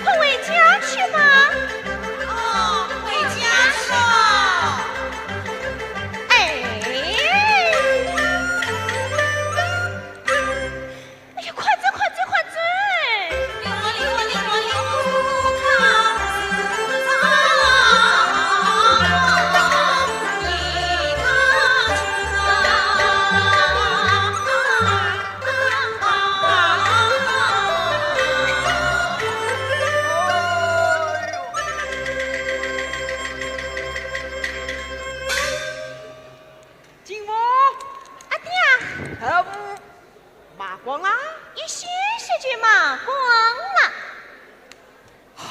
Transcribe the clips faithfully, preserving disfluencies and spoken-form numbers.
回家去吧。哦，回家去了。哎。哎呀，快走，快走，快走！金凤。阿爹。呃，卖光啦？一歇歇就卖光了。好。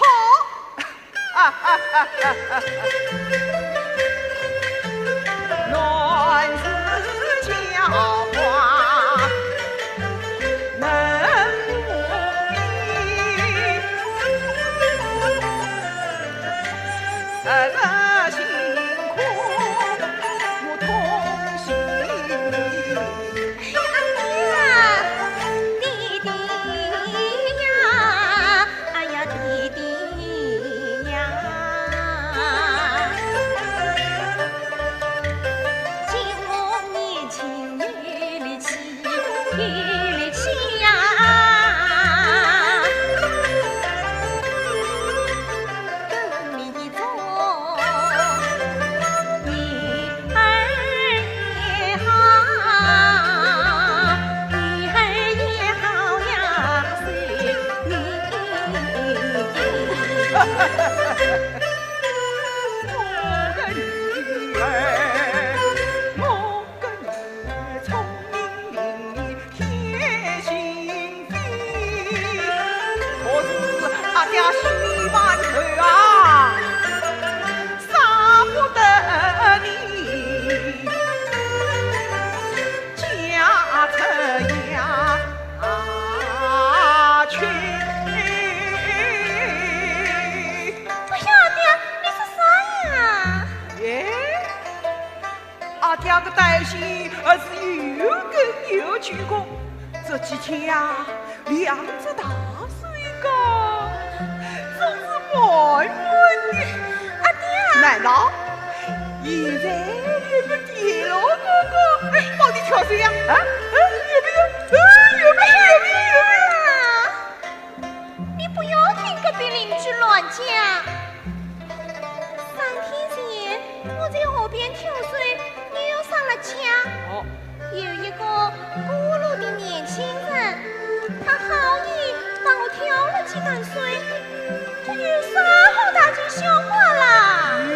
哎呀，爹，你说啥呀？阿爹个担心，还是有根有据个。这几天呀，两只大水缸，总是满满的。阿爹！难道现在有个地牢哥哥，哎，帮你挑水呀？啊？啊？有没有？啊？有没有？有没有？有没有？ 你不要听隔壁邻居乱讲。三天前，我在河边挑水，你又上了家。哦。有一个过路的年轻人，他好意帮我挑了几担水，这有啥好大惊小怪啦？嗯。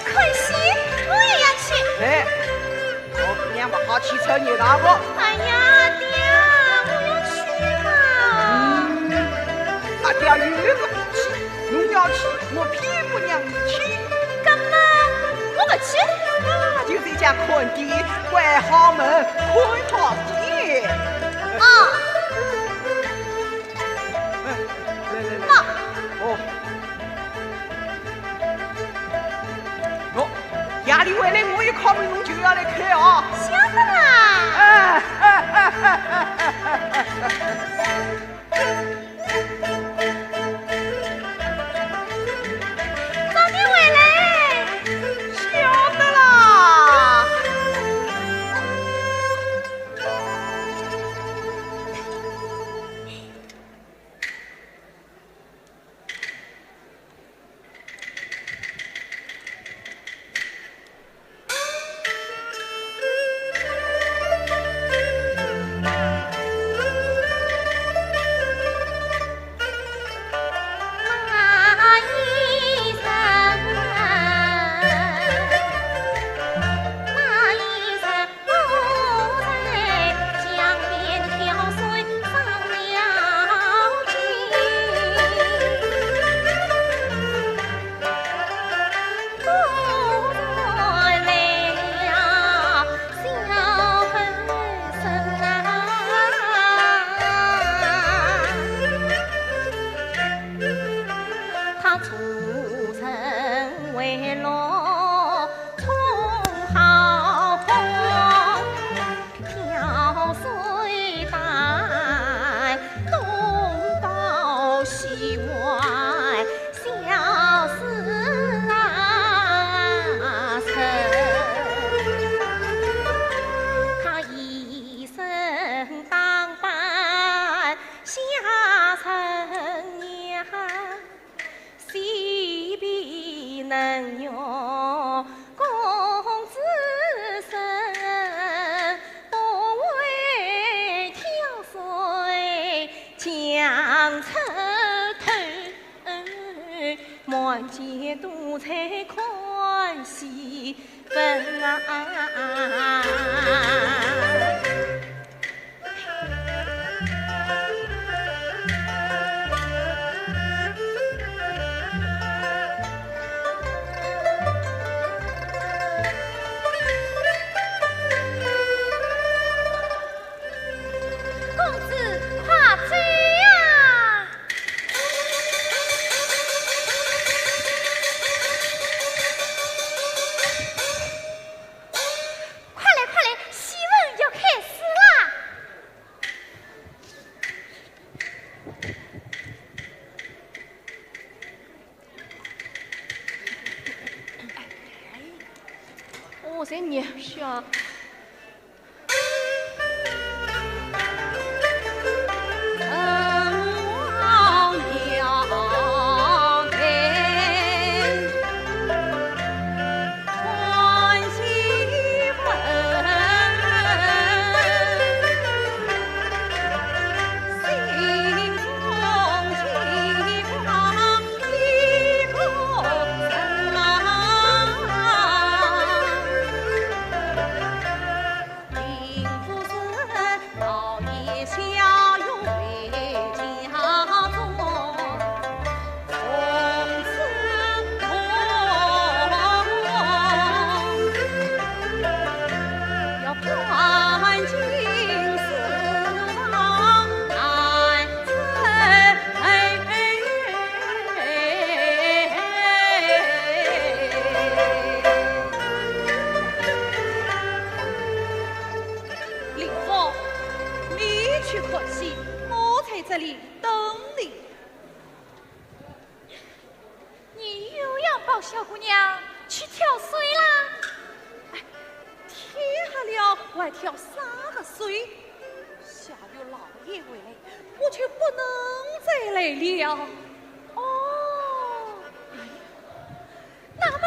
看戏，我也要去。哎，我们两个好去吃热闹个。哎呀，爹，我要去嘛。嗯，阿爹有个福气，侬要去，我偏不让侬去。干嘛？我不去。啊，就是一家看店，关好门，看好店。啊。 来，来，来。妈。哦。喏，夜里回来我一敲门，侬就要来开哦。晓得啦。哎，哎，哎，哎，哎，哎，哎。早点回来。晓得啦。 哎，公子，快走呀！快来，快来，戏文要开始啦！哦，侪热血啊！林峰，你去看戏，我在这里等你。 你又要抱小姑娘去跳水啦？哎，天黑了，我还跳啥个水？下雨老爷回来，我就不能再来了。哦，哎呀，那么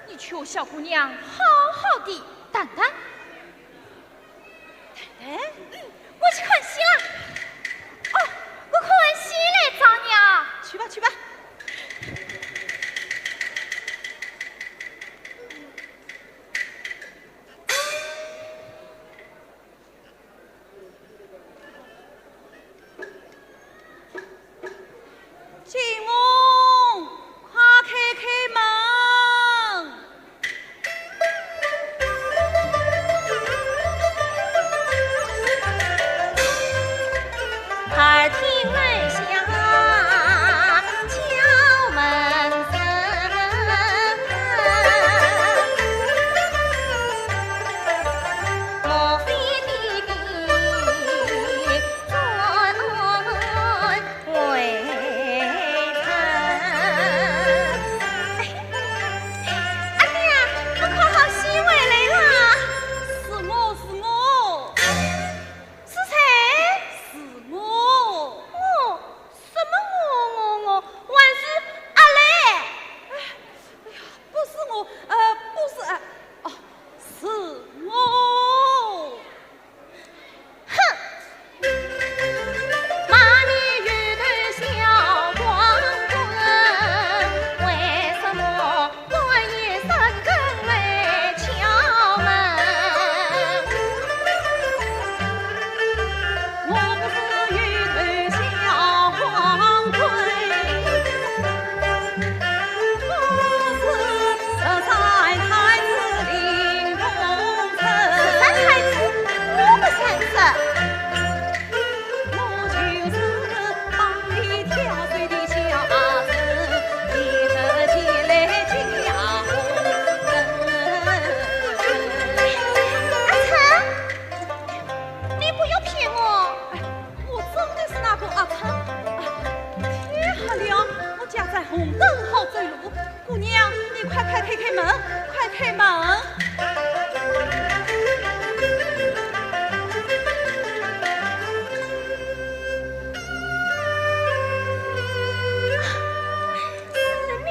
你去和小姑娘好好地谈谈。 嗯，我去看戏了。哦，我看完戏来找你啊。去吧，去吧。金翁，快开开门！了，我家在红灯好走路。姑娘，你快快开开门，快开门。是你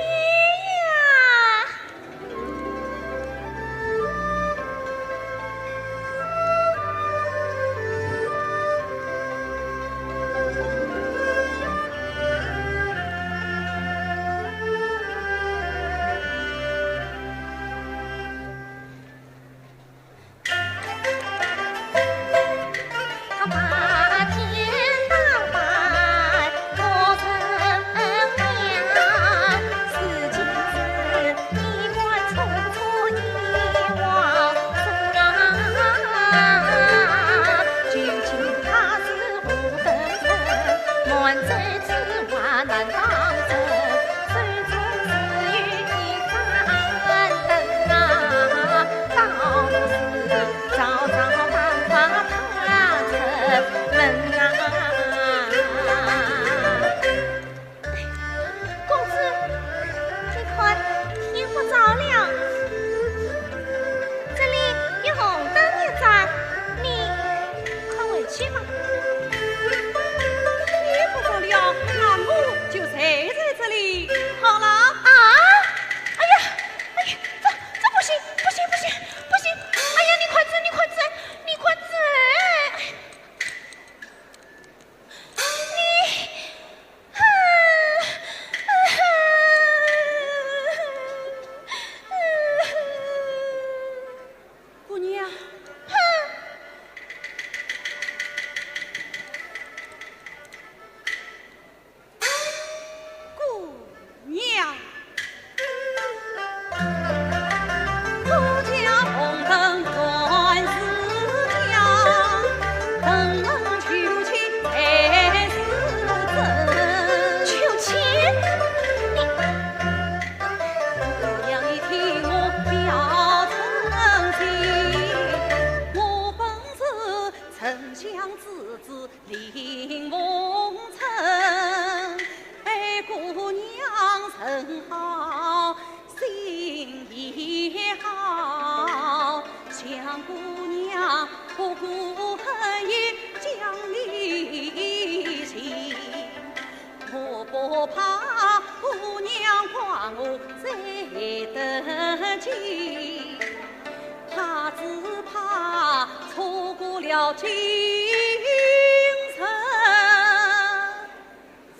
呀！ 公子，你看，天不早了，这里有红灯一盏，你快回去吧。天不早了，那我就睡在这里好了。啊！哎呀，哎呀，这，这不行，不行，不行，不行！哎呀，你快走，你快走，你快走！你，姑娘，姑娘。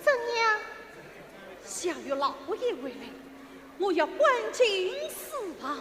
怎样？想与老爷回来，我要赶进书房。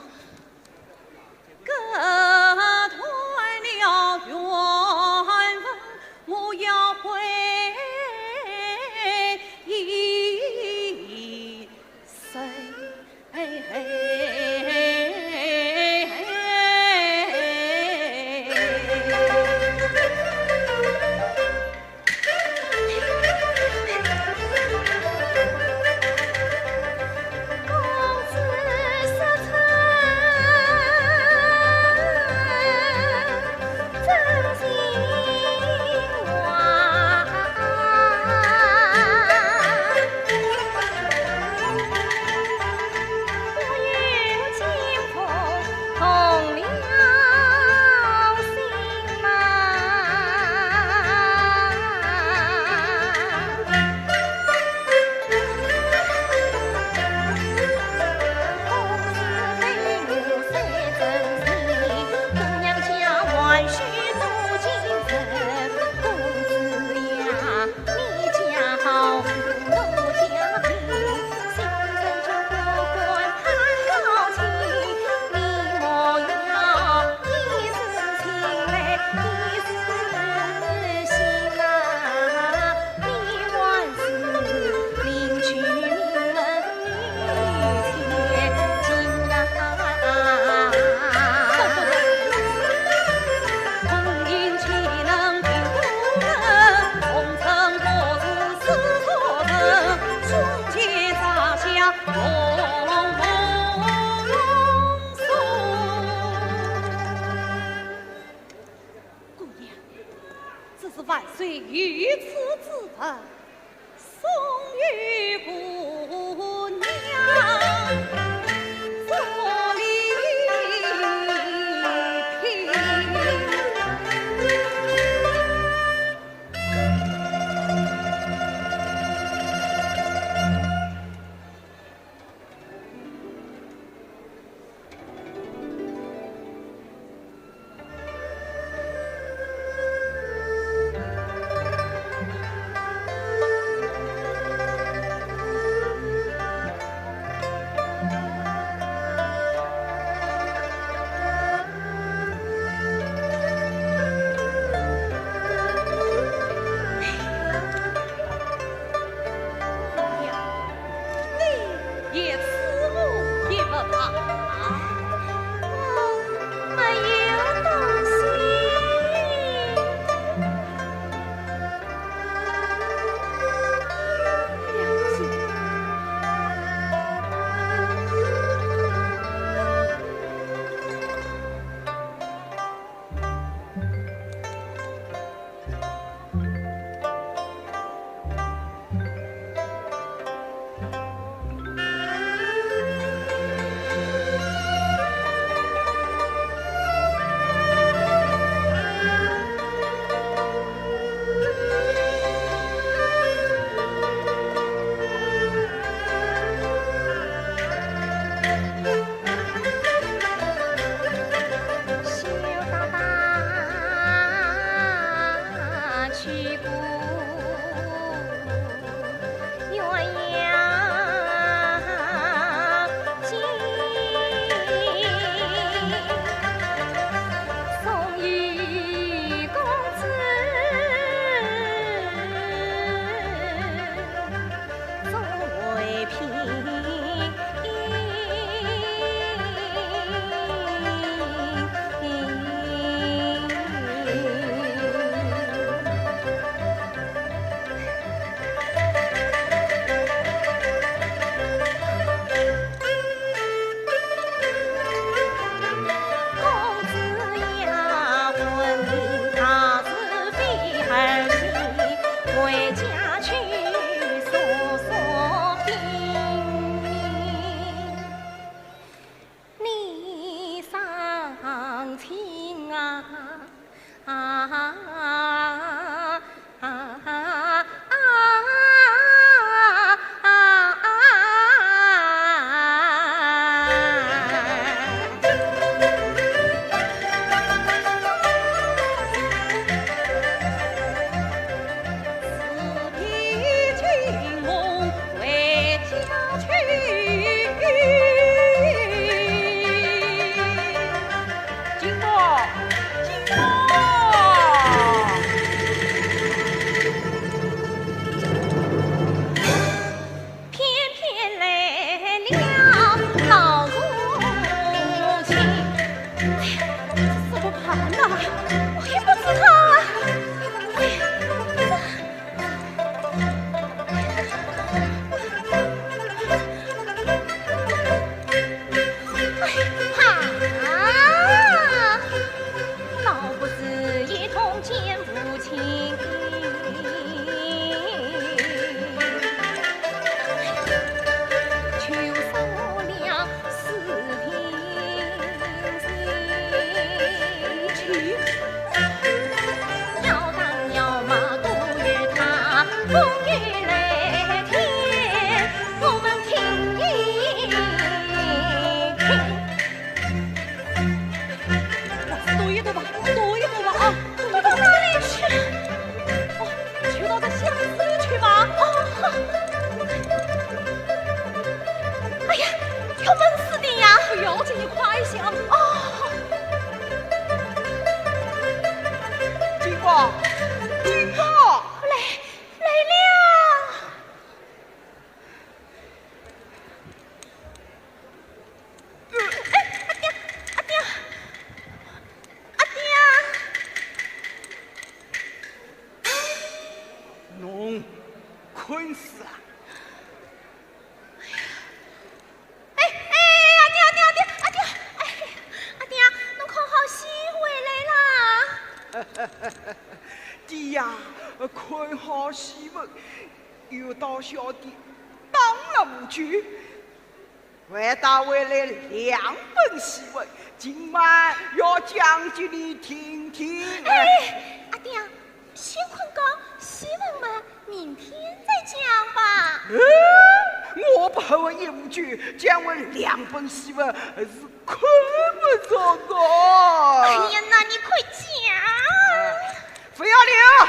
姑娘，这是万岁御赐之物，送与你快一些啊！哦，金宝，金宝，来，来了。哎，阿爹，阿爹，阿爹。侬困死啊？ 哎，哎，阿爹，阿爹，阿爹，阿爹，哎，阿爹，侬看好戏回来啦？对呀，看好戏文，有道小弟当了无趣，还带回来两本戏文，今晚要讲给你听听。哎，阿爹， 先困觉，戏文嘛，明天再讲吧。嗯，我不喝一壶酒，讲完两本戏文是困不着的。哎呀，那你快讲。不要了。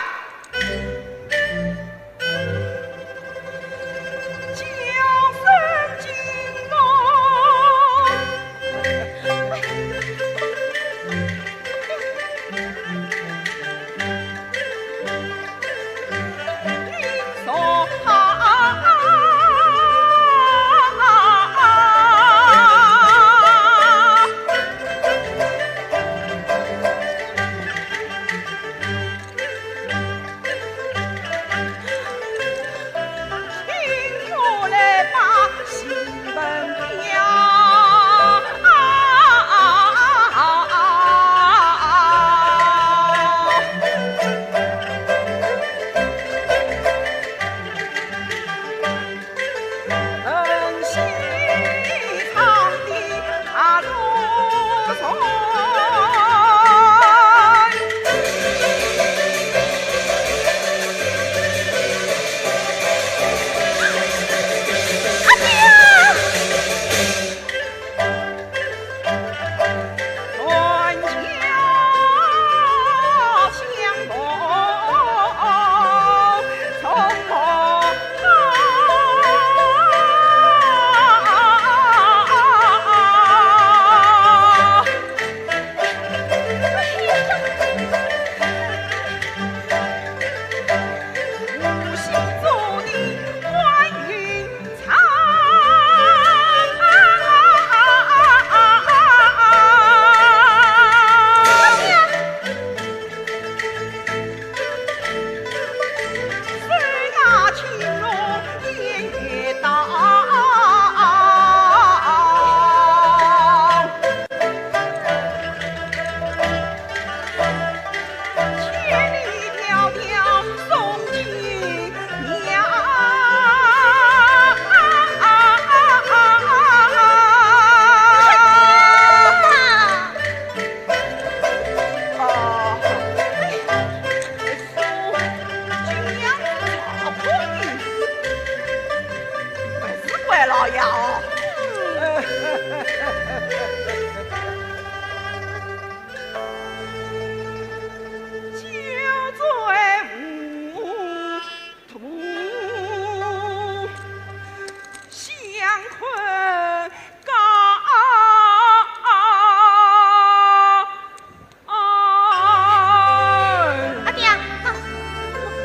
阿爹，啊，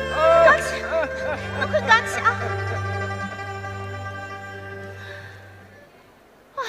我，我赶去，我快赶去啊！哎。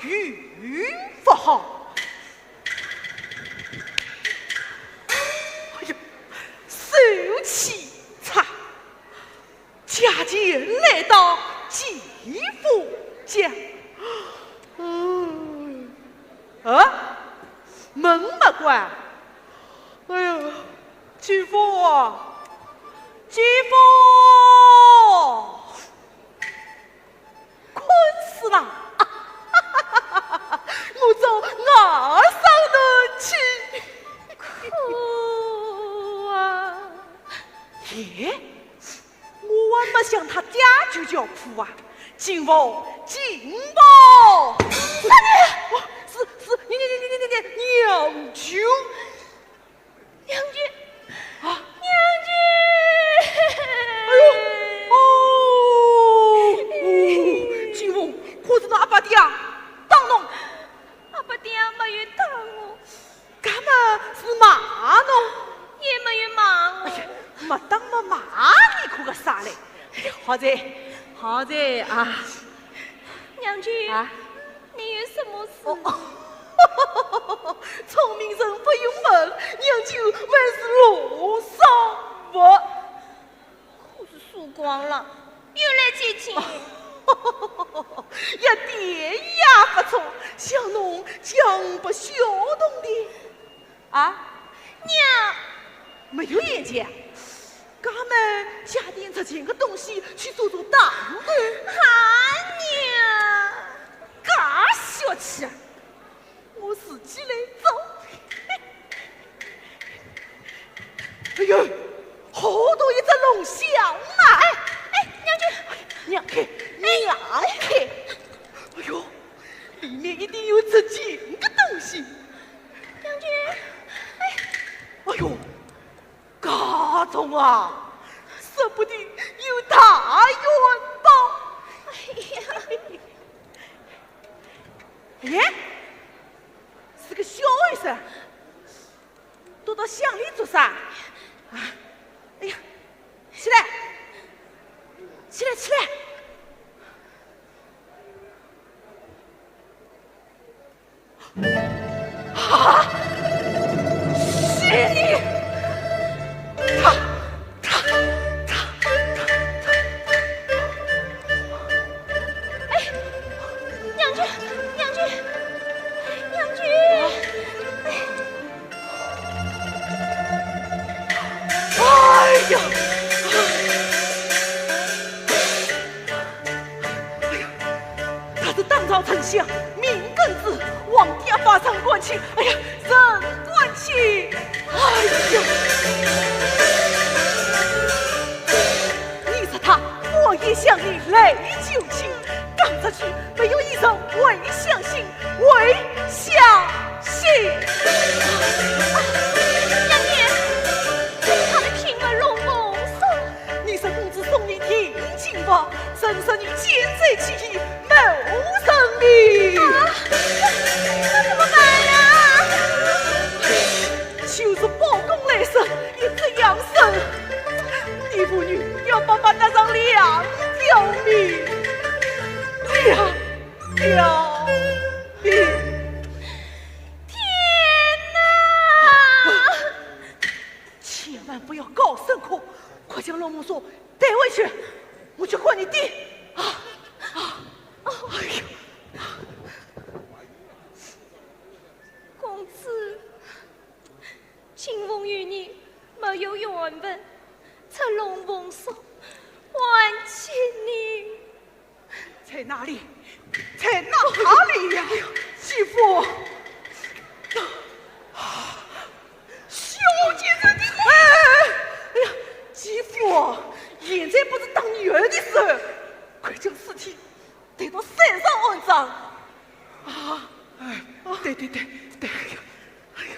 运不好。哎呀，手气差，借钱来到继父家。嗯，啊，门没关。哎呀，继父啊，继父！ 困死了，我做外甥囡去。苦啊！耶，我还没想他爹就叫苦啊！金凤，金凤！三爷！哦，是，是，娘，娘，娘，娘，娘舅。 娘舅，啊？娘舅！哎呦，哦，哦，金凤，可是倷阿爸爹打倷？阿爸爹没有打我。搿么是骂倷？也没有骂我。哎呀，没打没骂，倷哭个啥嘞？好哉，好哉啊。娘舅，啊？ 你有什么事？哦，聪明人不用问，娘舅还是罗少福。可是输光了，又来借钱。一点也不错，想倷讲不晓得的。啊？娘！没有眼睛啊？ 家门下点值钱的东西去做做打扮。啊，娘！介小气啊！我自己来做。哎呦，好大一只龙箱啊！哎，哎，娘舅，娘舅，娘舅！哎呦，里面一定有值钱的东西。娘舅，哎，哎呦， 家中啊，说不定有大元宝。哎呀，哎，是个小学生，躲到箱里做啥？啊，哎呀，起来，起来，起来！ 啊！是你！他，他，他，他，他。哎，娘舅，娘舅，娘舅！哎呀！ 哎呀，他是当朝丞相，命根子，皇帝阿爸上官清，哎呀，上官清，哎呀！你说他花言巧语来求亲，讲出去没有一人会相信，会相信。啊，娘娘，他的平儿龙凤送 你说公子送你定金吧，人说你见财起意，谋人命。啊，那怎么办呀？就是包公来生，也这样生。你父女要白白搭上两条命。两条命。天哪！ 千万不要搞牲口，快将龙凤锁带回去，我去唤你爹。啊，啊，哎呀，公子，金凤与你没有缘分，拆龙凤锁，还请你。 在哪里？在哪里呀？哎呀，继父！小贱人的，哎，哎呀，继父，现在不是打女儿的时候，快将尸体带到山上安葬。啊，哎，对对对对，哎呀，哎呀。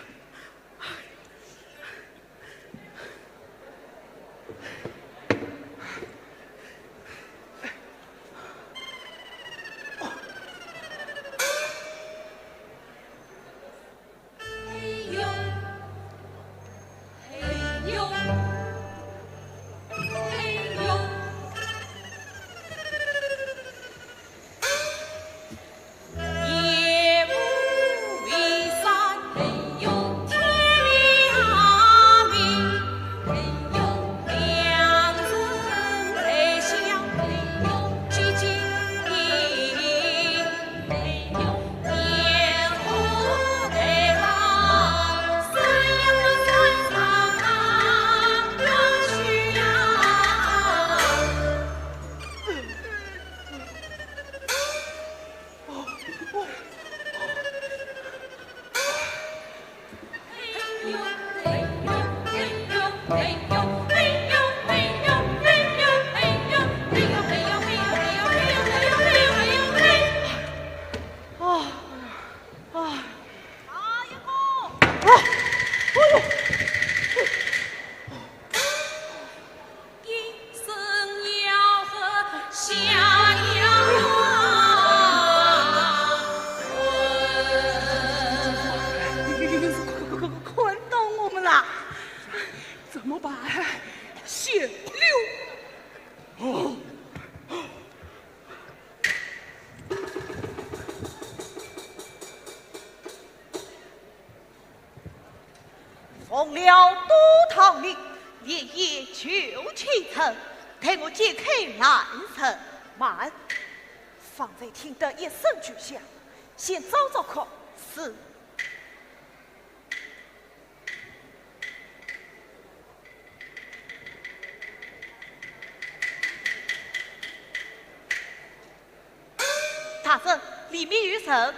动了都堂令，连夜救启程，待我解开难绳。慢，方才听得一声巨响，先找找看。是。 大人，里面有人。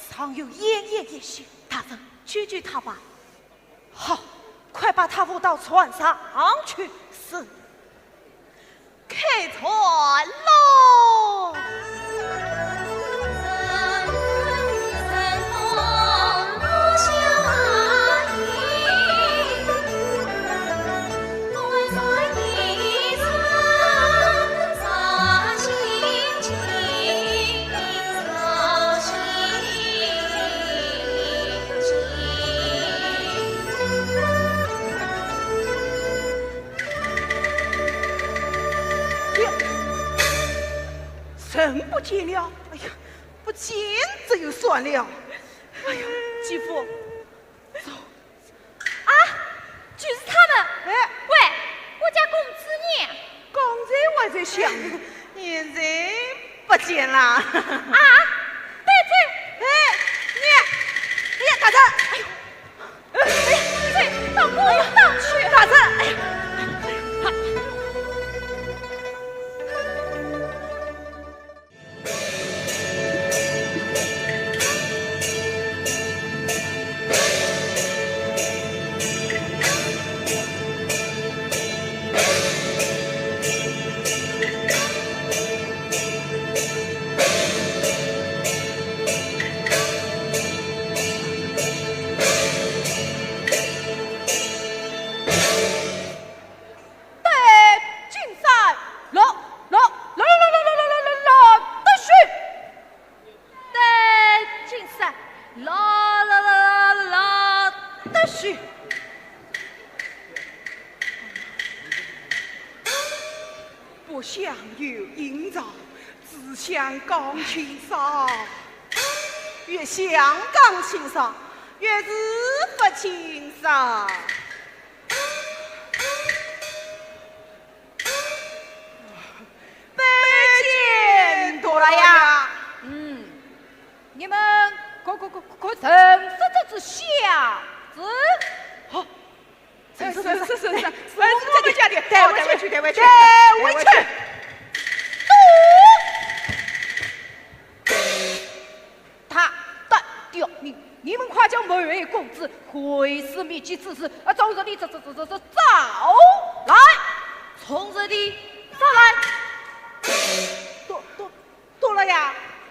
上有燕燕一行，大人，救救他吧。好，快把他扶到船上去。是。 开船喽！哟，人不见了！哎呀，不见这就算了。哎呀，姐夫，走。啊，就是他们。哎。喂，我家公子呢？刚才我还在想，现在不见了。啊，对，对。哎，你，你，大人，哎呦， 哎，这到我当去。大人，哎呀，带金山，老，老，老，老，老，老，老，老，老，得去。带金山，老，老，老，老，得去。 不想有阴曹，只想讲清爽。越想讲清爽，越是不清爽。拜见大老爷。嗯，你们可，可，可，可曾说这只瞎子？好， 是，是，是，是，是，是，是我们家的，带回去，带回去，带回去。他胆刁民，你们快将梅公子会死未及之事，啊，从这里找，找，找，找，找来，从这里找来。大，大，大老爷，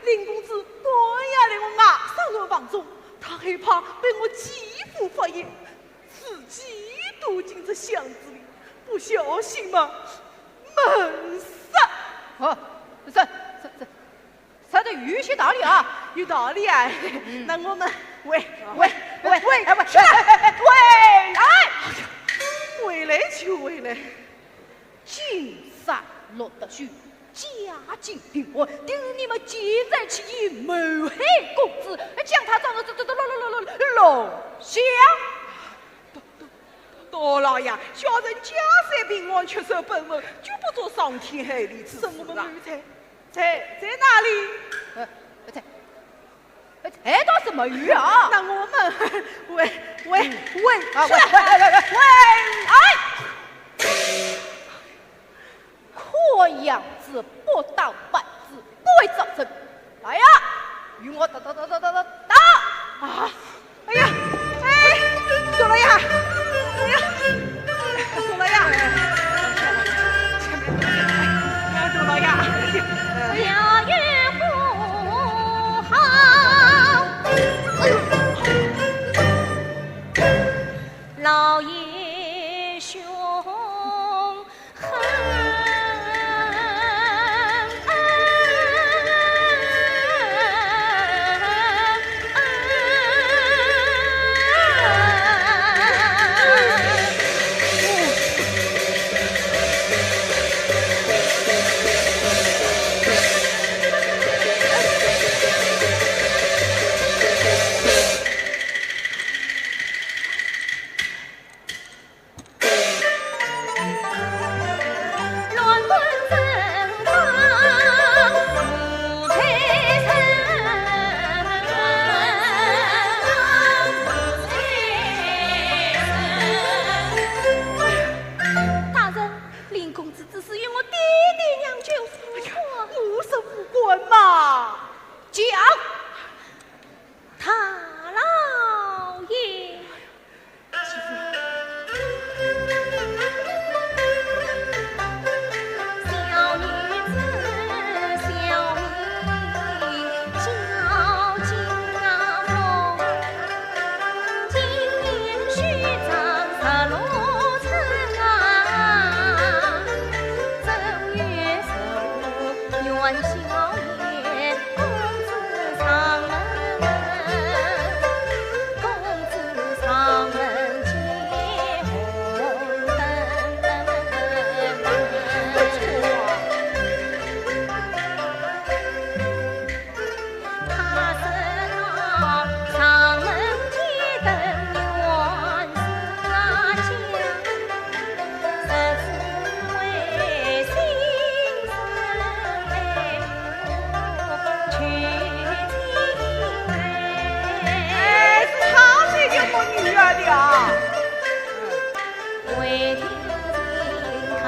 林公子半夜来我外甥个房中，他害怕被我姐夫发现， 自己躲进这巷子里，不小心嘛，闷煞。哦，这，这，这，说得有些道理啊。有道理啊。嗯。那我们，喂，喂，喂，喂，喂，哎，喂，哎，哎，哎，哎，哎呀，回来就回来。 金山落得手，家境贫寒，定是你们奸贼起意谋害公子，将他撞得这，这，这，落，落，落，落，落下。大，大，大老爷，小人家财贫寒，缺少本分，就不做伤天害理之事啊。是我们谋财，财在哪里？呃，财， 哎，倒是没有啊。那我们，喂，喂，喂，啊，喂，喂，喂，喂，喂，哎！看样子不打白子不会招生。来呀，与我打，打，打，打，打，打，打！啊，哎呀，哎，走了呀，哎呀。 大老爷，哎，大老爷，哎呀，哎呀，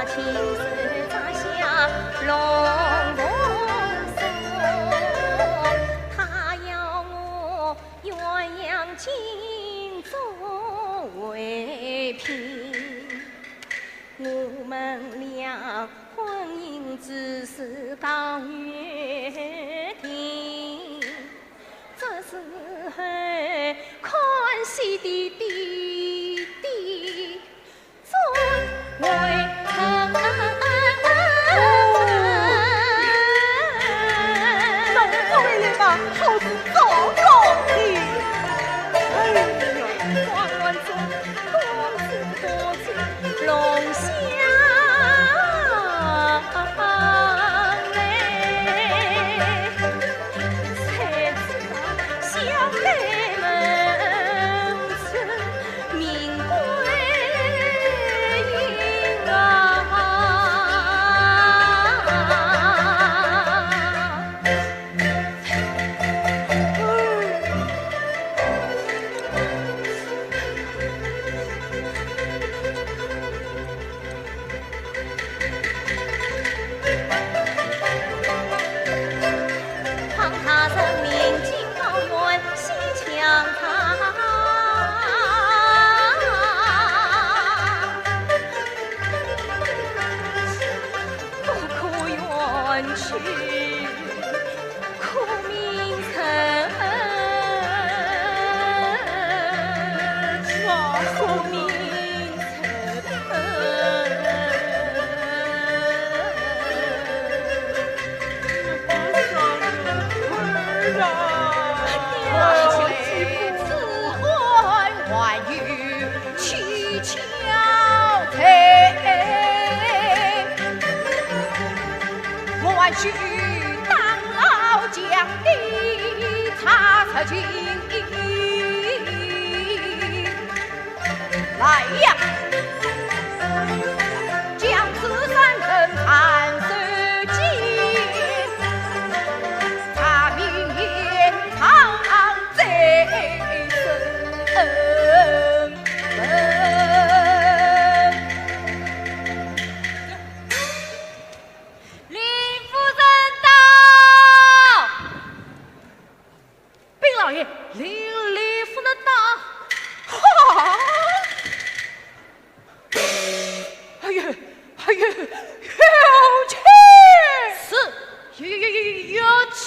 亲手摘下龙凤送，他要我鸳鸯锦作为聘。我们俩婚姻之事早有定，这时候看戏的弟弟 走，走回来吧，好事早告诉你。哎呀，来呀！林夫人到。禀老爷，林林夫人到。哈！哎呦，哎呦，有请！是，有有有有有请。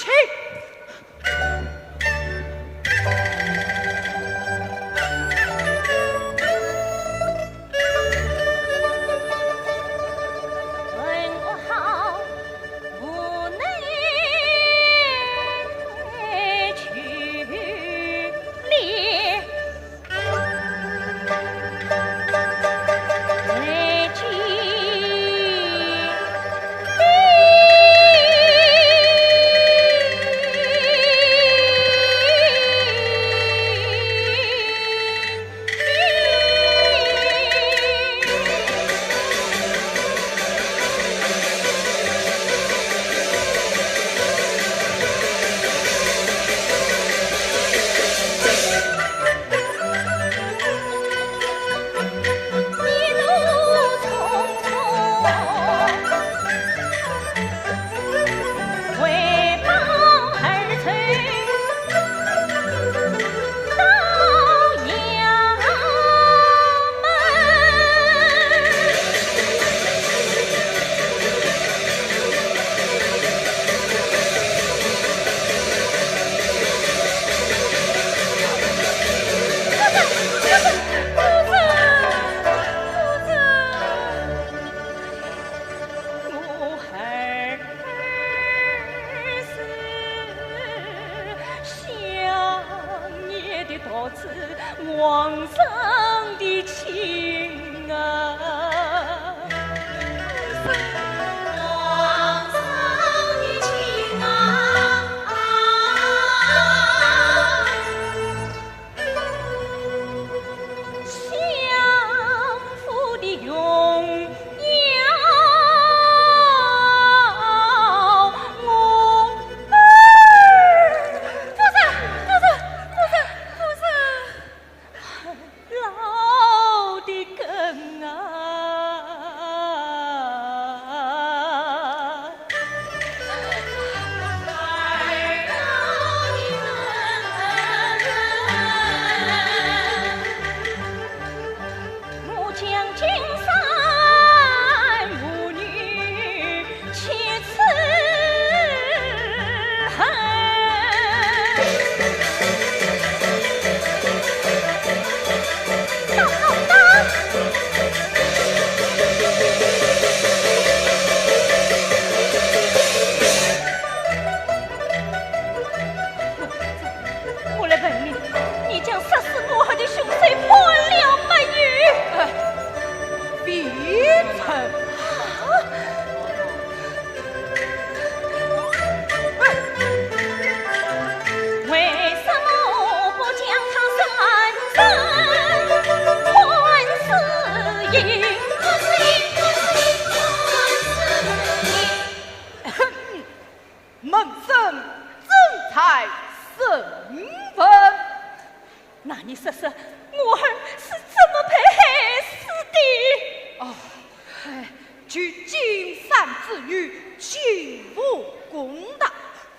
哎，取金山之玉，进无公堂，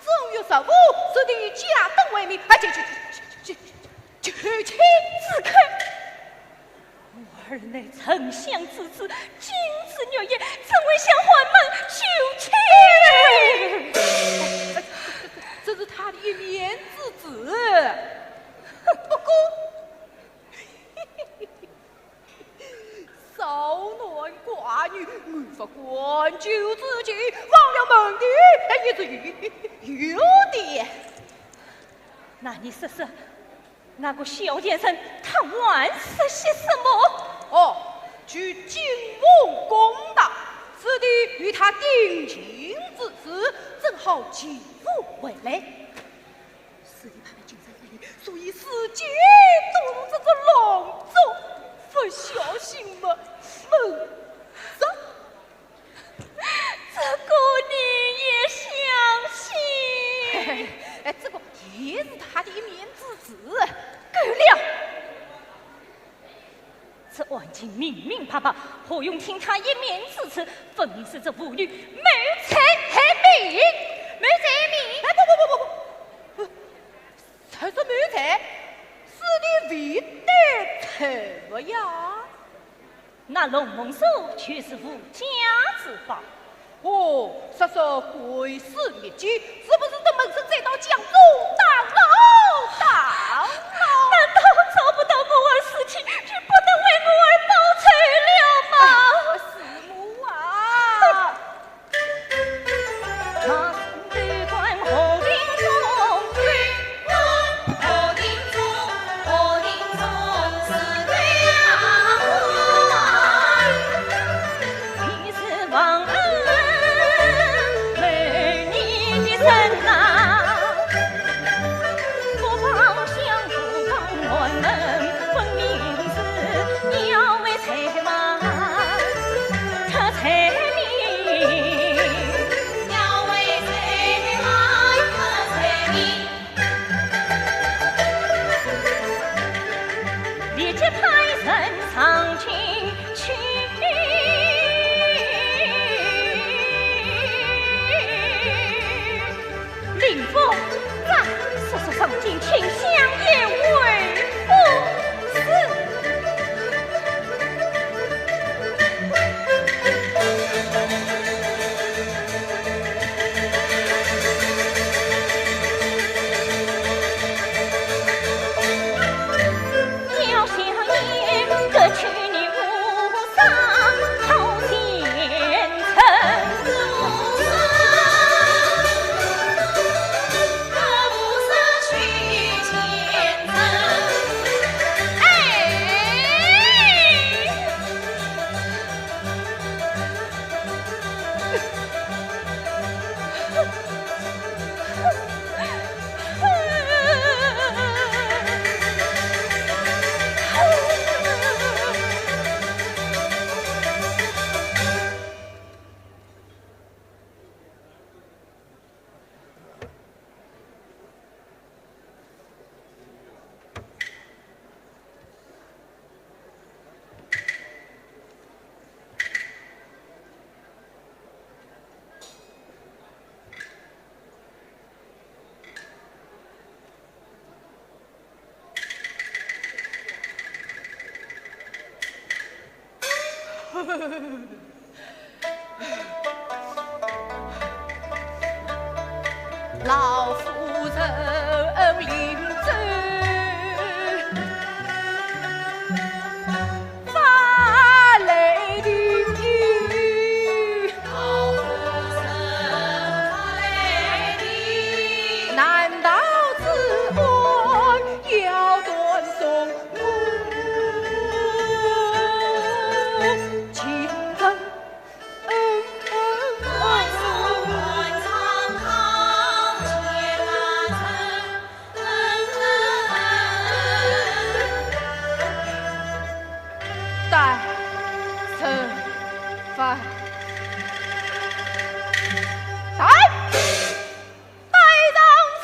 正月十五，是你家灯为名，哎，这这这这这这这这此刻，我儿乃沉香之子，金枝玉叶，怎会向寒门求亲？这是他的一面之词。不过，少男寡女，无法挽救之情，忘了门第，哎，也是有有点。那你说说，那个小贱人，她还说些什么？哦，取金屋公堂，是你与她定亲之事，正好进屋回来。 是你拍拍金山，所以世界都是这种龙种，不小心嘛，门上。这个你也相信？嘿嘿，哎，这个也是他的一面之词。够了！ 这案情明明白白，何用听他一面之词？分明是这妇女谋财害命。谋财害命？哎，不不不不不，谁说谋财？是你未得财物呀？那龙凤锁就是无价之宝。 哦，说说贵死日期，是不是在门上再到江中打闹打闹？难道找不到我儿尸体，就不能为我儿报仇了吗？哎，师母啊！ 立即派人上前去。令夫，在，速速上前请香烟回府。 老夫人临走，发来的。 难道此案要断送？情深。带人犯。带，带人犯。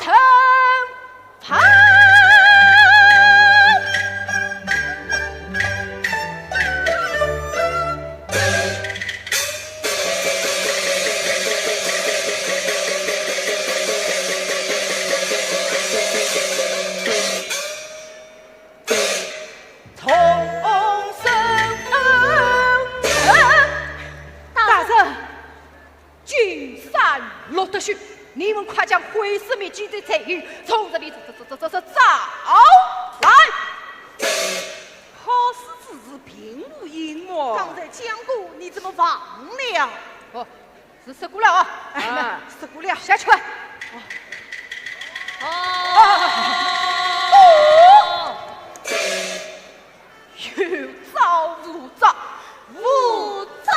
陆德雄，你们快将会试面前的柴油从这里这这这这这这找来。好似此事并无隐瞒。刚才讲过，你怎么忘了？哦，是说过了啊。哎，啊。说过了。下去吧。哦。哦。 有招无招，无招！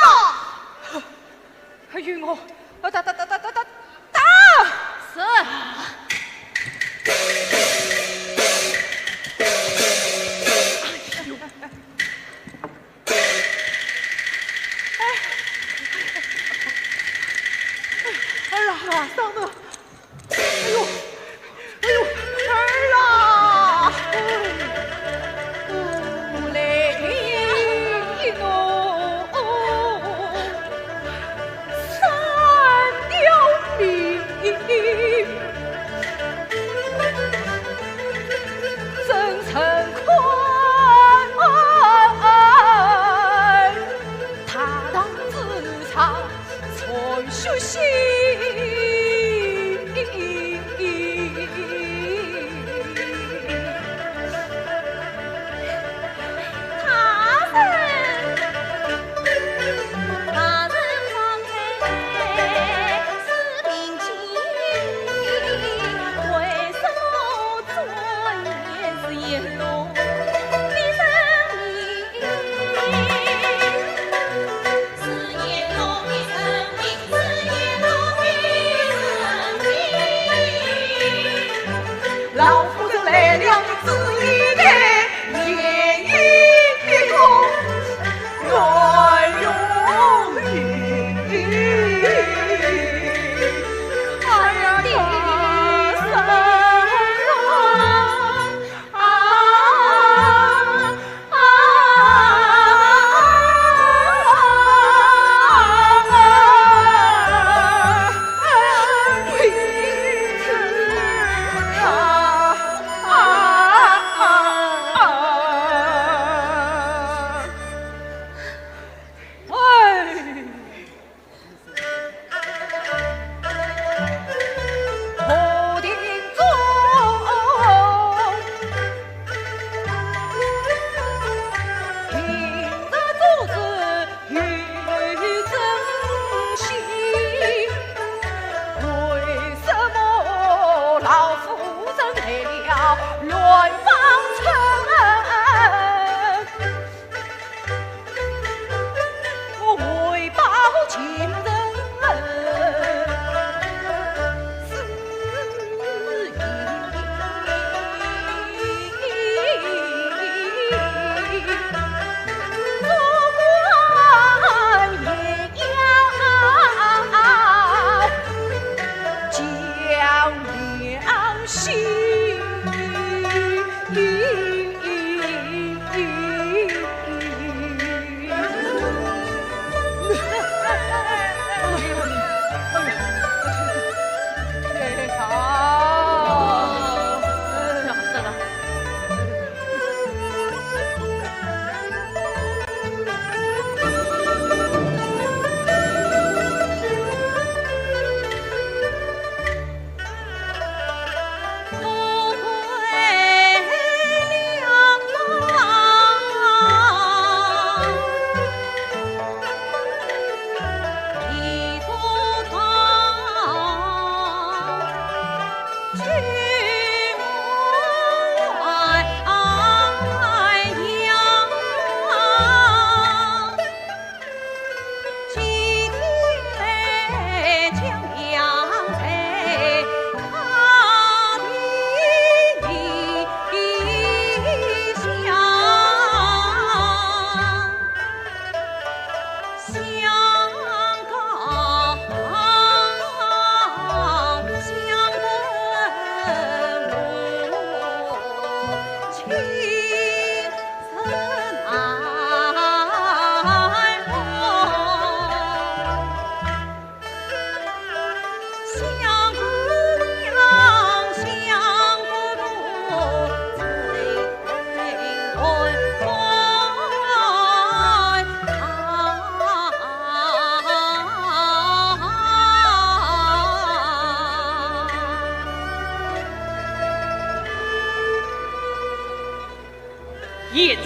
哎呦我，啊，打打打打打打打！是。哎呦，哎，哎呀，伤的。 哎呦，哎呦，儿啊！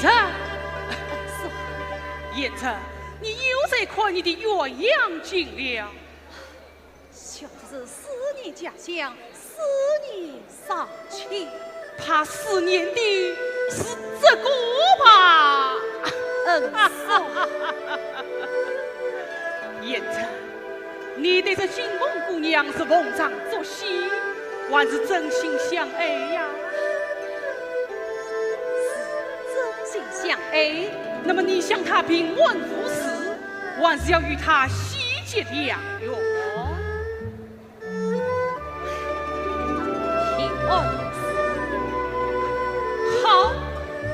这，是。贤侄，你又在看你的鸳鸯镜了？小侄子思念家乡，思念 上去。他思念的是这个吧？嗯，是。贤侄，你对这新红姑娘是逢场作戏，还是真心相爱呀？是真心相爱。那么你想她平安无事，还是要与她喜结良缘？ 平安无事。好，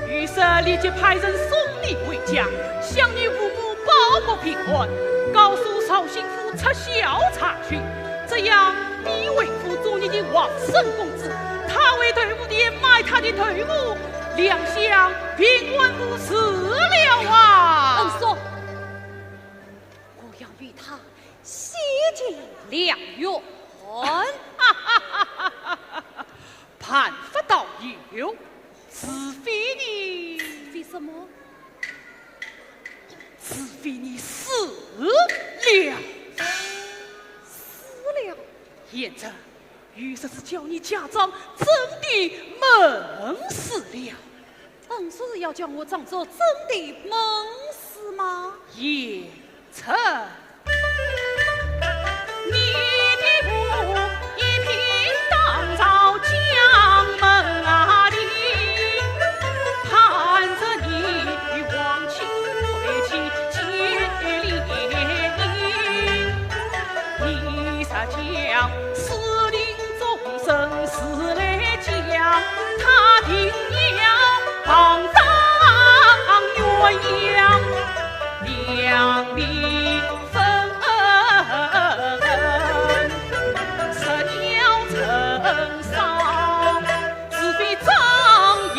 于是立即派人送你回家，向你父母报个平安，告诉绍兴府撤销查讯，这样你为父做你的王孙公子，他为豆腐店卖他的豆腐，两相平安无事了啊！嗯，叔，我要与他 喜结良缘。办法倒有，除非你，除非什么？除非你死了。死了？贤侄，于是是叫你家长真的闷死了。 嗯，叔是要叫我装作真的闷死吗？贤侄，你的父一品当朝将门啊里，盼着你与皇亲贵戚结连姻，你若将 私定终身事来讲，他定要旁当鸳鸯，两地分，实要成伤，除非张一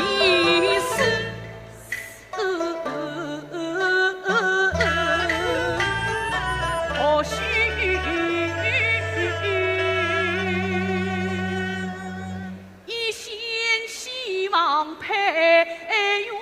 世。 或许一线希望配鸳鸯。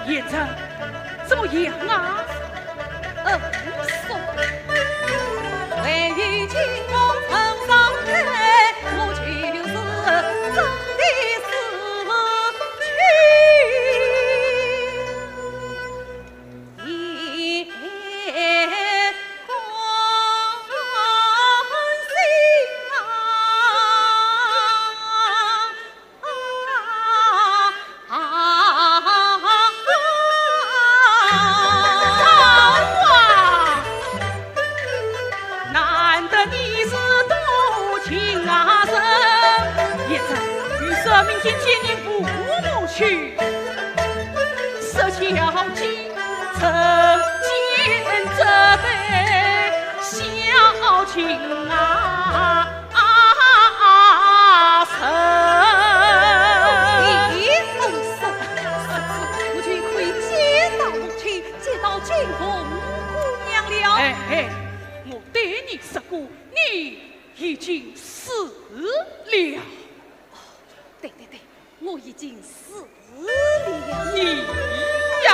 贤侄，怎么样啊？嗯，叔。 难得你是多情啊人。贤侄，于是明天见你父母去。说小姐成见这般小情啊。 啊，是。咦，嗯，叔，叔，我就可以见到母亲，见到新红姑娘了。哎，哎，我对你说过，你已经死了。对，对，对，我已经死 你呀！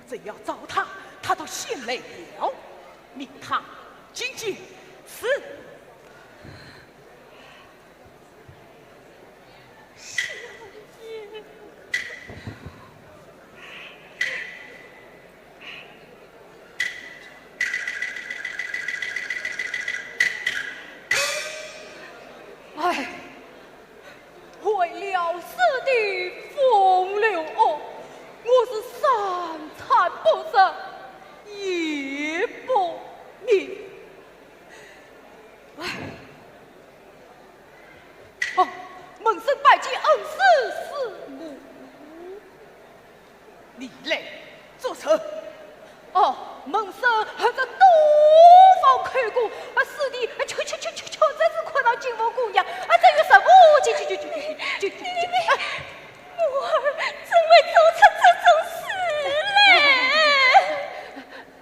正要找他，他倒先来了。命他进见。是。相爷。 哎，为了师弟风流恶，我是三餐不食，夜不眠。哎，哦，门生拜见恩师师母。 你来作甚？哦，门生和这东方开过，啊，师弟，啊，确确确确确实是看到金凤姑娘，啊，这有什么？去去去去去去去去！母儿怎会做出这种事来？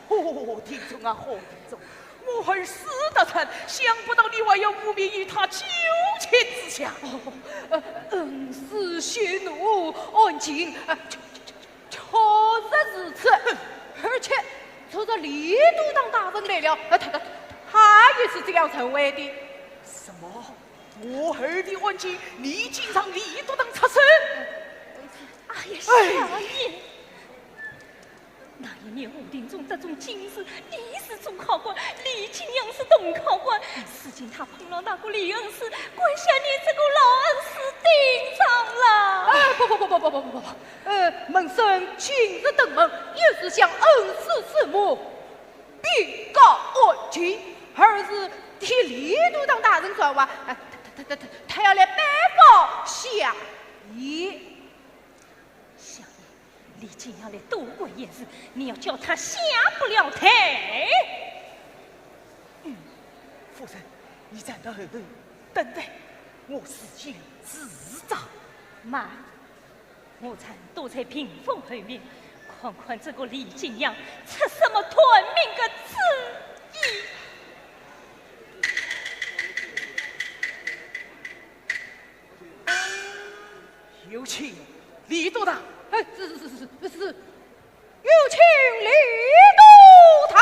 哦，听众啊，好听众， 母儿死得惨，想不到你还要污蔑于他九泉之下。哦，呃，恩师息怒，案情，呃，确，确，确，确实如此。而且，昨日李都堂大人来了，呃，他，他，他也是这样认为的。什么？母儿的案情，你竟让李都堂插手？哎呀，哎。少爷。 那一年武亭中得中进士，你是主考官，李景阳是同考官。如今他碰了那个李恩师，关下你这个老恩师顶上了。哎，不不不不不不不不不，呃，门生今日登门，也是向恩师师母禀告案情，而是替李都堂大人转话，哎，他他他他他要来拜访相爷。 相爷，李景阳来多管闲事，你要叫他下不了台。嗯，夫人，你站到后头等待，我事先自招。慢，我站躲在屏风后面，看看这个李景阳出什么短命的主意。 有请李都堂。哎，是是是是是是，有请李都堂。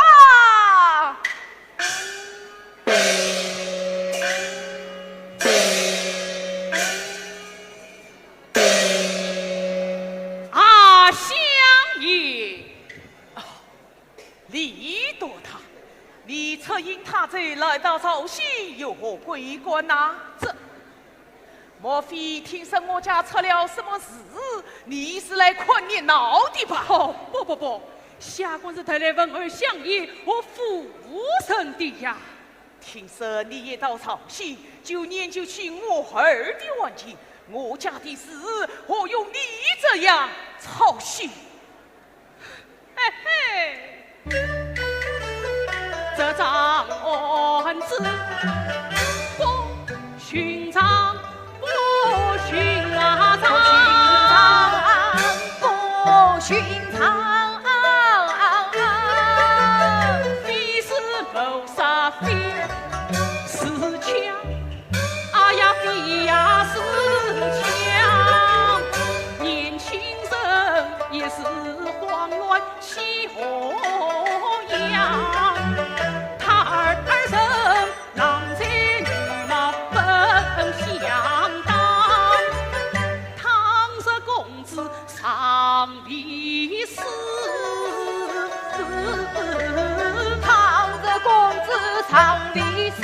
啊，相爷。 李都堂，你出营他州来到绍兴有何贵干呐？这，莫非听说我家出了什么事，你是来看热闹的吧？哦，不不不，下官是特来问候相爷和夫人的呀。听说你一到绍兴，就研究起我儿的案情，我家的事何用你这样操心？ 嘿嘿，这桩案子不寻常，不寻常，不寻常，不寻常。非是谋杀，非是抢， 哎呀，非呀是抢，年轻人一时慌乱起火样，他二人郎才女貌本相当，倘若公子 尚未死。倘若公子尚未死，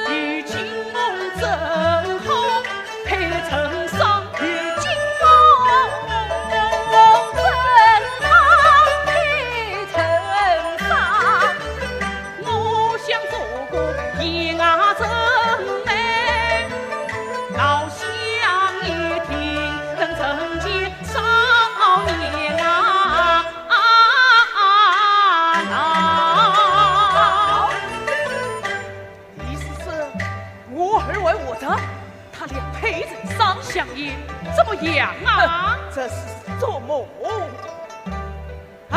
与金凤争好配成双，与金凤争好配成双。 我想做个言外之意，老相爷定能成全少爷啊！啊，啊，啊。意思是我儿还活着，他两倍人伤。相爷，怎么样啊？哼，这是做梦。 唉。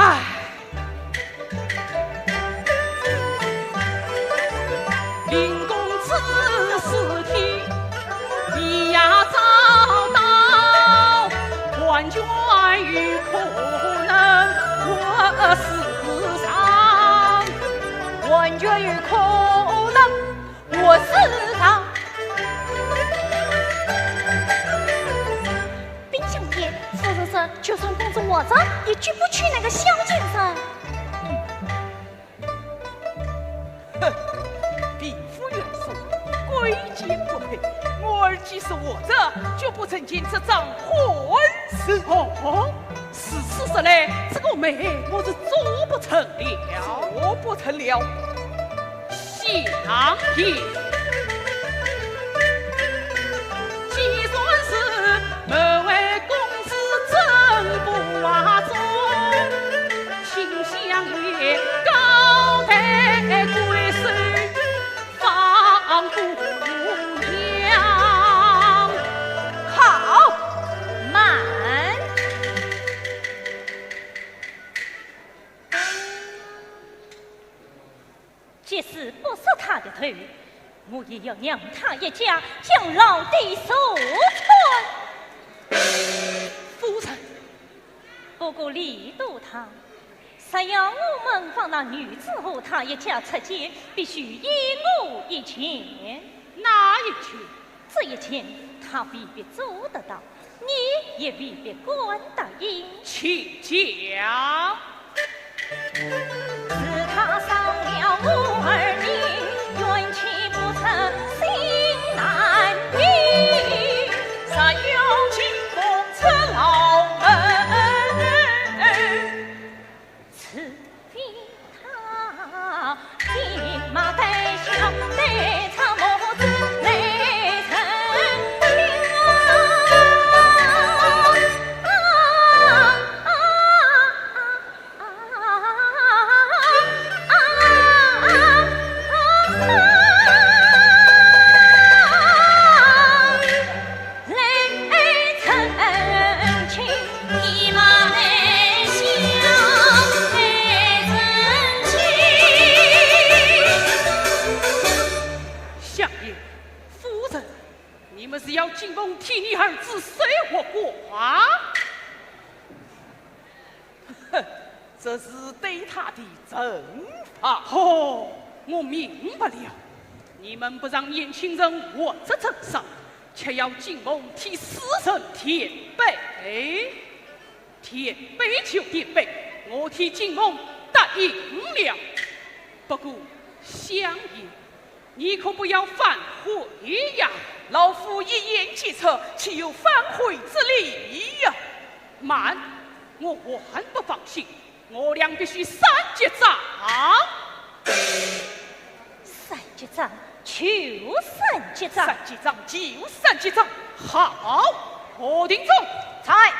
林公子尸体已呀找到，完全有可能世上完全有可能活世上。冰箱爷，夫人说，就算公子活着，也救不去那个萧先生。哼，匹夫袁术，贵贱不配。我儿即使活着，绝不成就这桩婚事。哦， 如此说来，这个媒我是做不成了。做不成了。相爷，既然是门外公子真不话中，请相爷高抬贵手，放姑娘。好，慢。 即使不杀他的头，我也要让他一家将老底受穿。夫人。不过李都堂，若要我们放那女子和她一家出监，必须依我意见。哪一件？ 这一件他未必做得到，你也未必敢答应。请讲。是他伤了我儿命，冤屈不出心难平。若要进宫出老门， 除非他披麻戴孝，戴着帽子来成亲啊！来成亲，披麻戴孝来成亲。相爷，夫人，你们是要进宫替你儿子守活寡？ 哼，这是对他的惩罚。哦，我明白了。你们不让年轻人活着镇上，却要进宫替死人垫背。哎，垫背就垫背，我替进宫答应了。不过，相爷， 你可不要反悔呀！老夫一言既出，岂有反悔之理呀？慢，我还不放心，我俩必须算计账。算计账就算计账。算计账就算计账。好，何定中。在。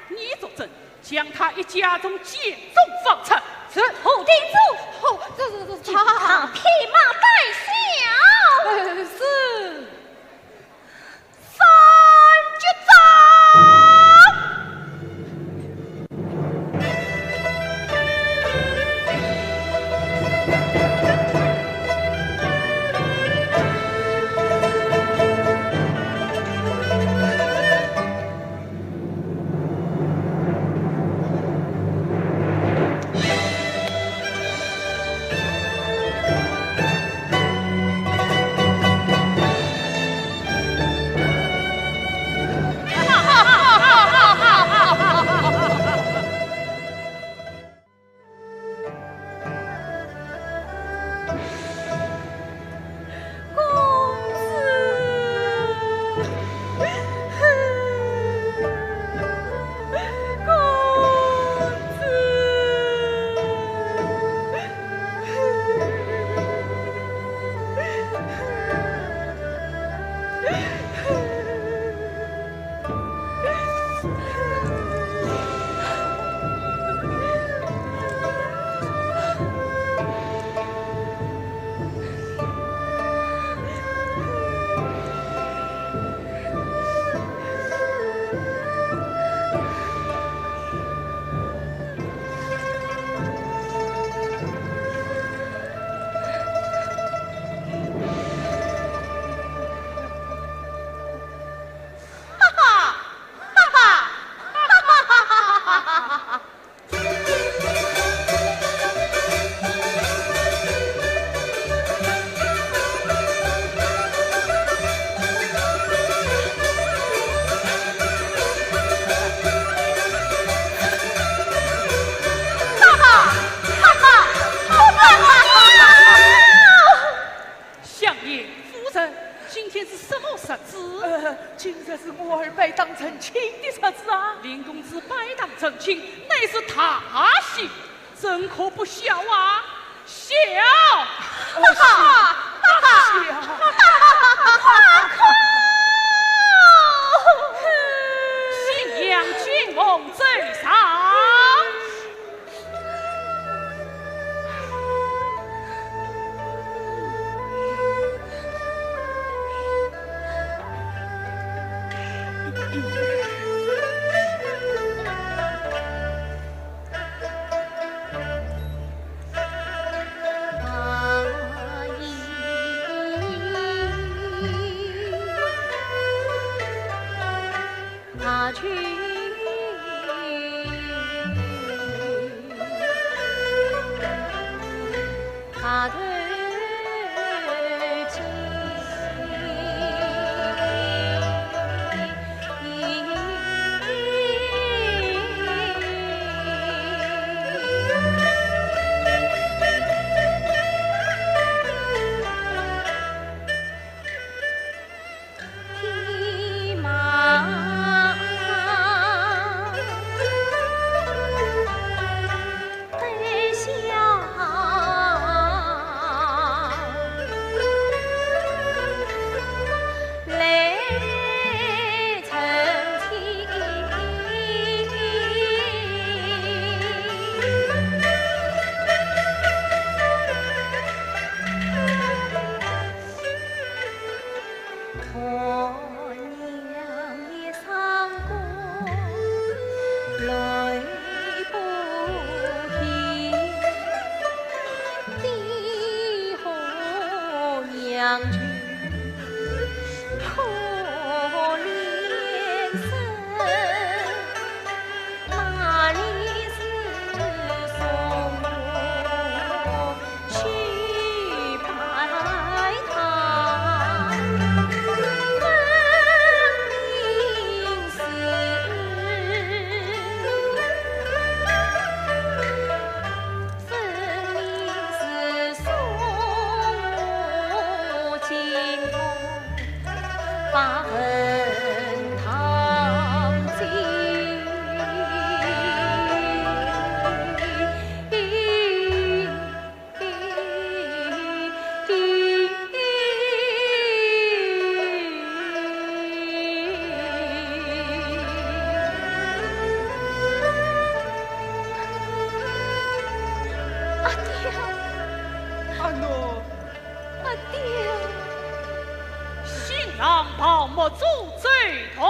你作证， 将他一家从监中放出。是。何定中。哦，这，这，这，请他披麻戴孝。呃，是。算计账。夫人，今天是什么日子？呃，今日是我儿拜当成亲的日子啊。林公子拜当成亲，乃是大喜，怎可不笑啊？笑！呃，哈哈哈哈！笑！哈哈哈哈！新娘进宫走上。阿爹，阿奴，阿爹，新郎抱目珠走动。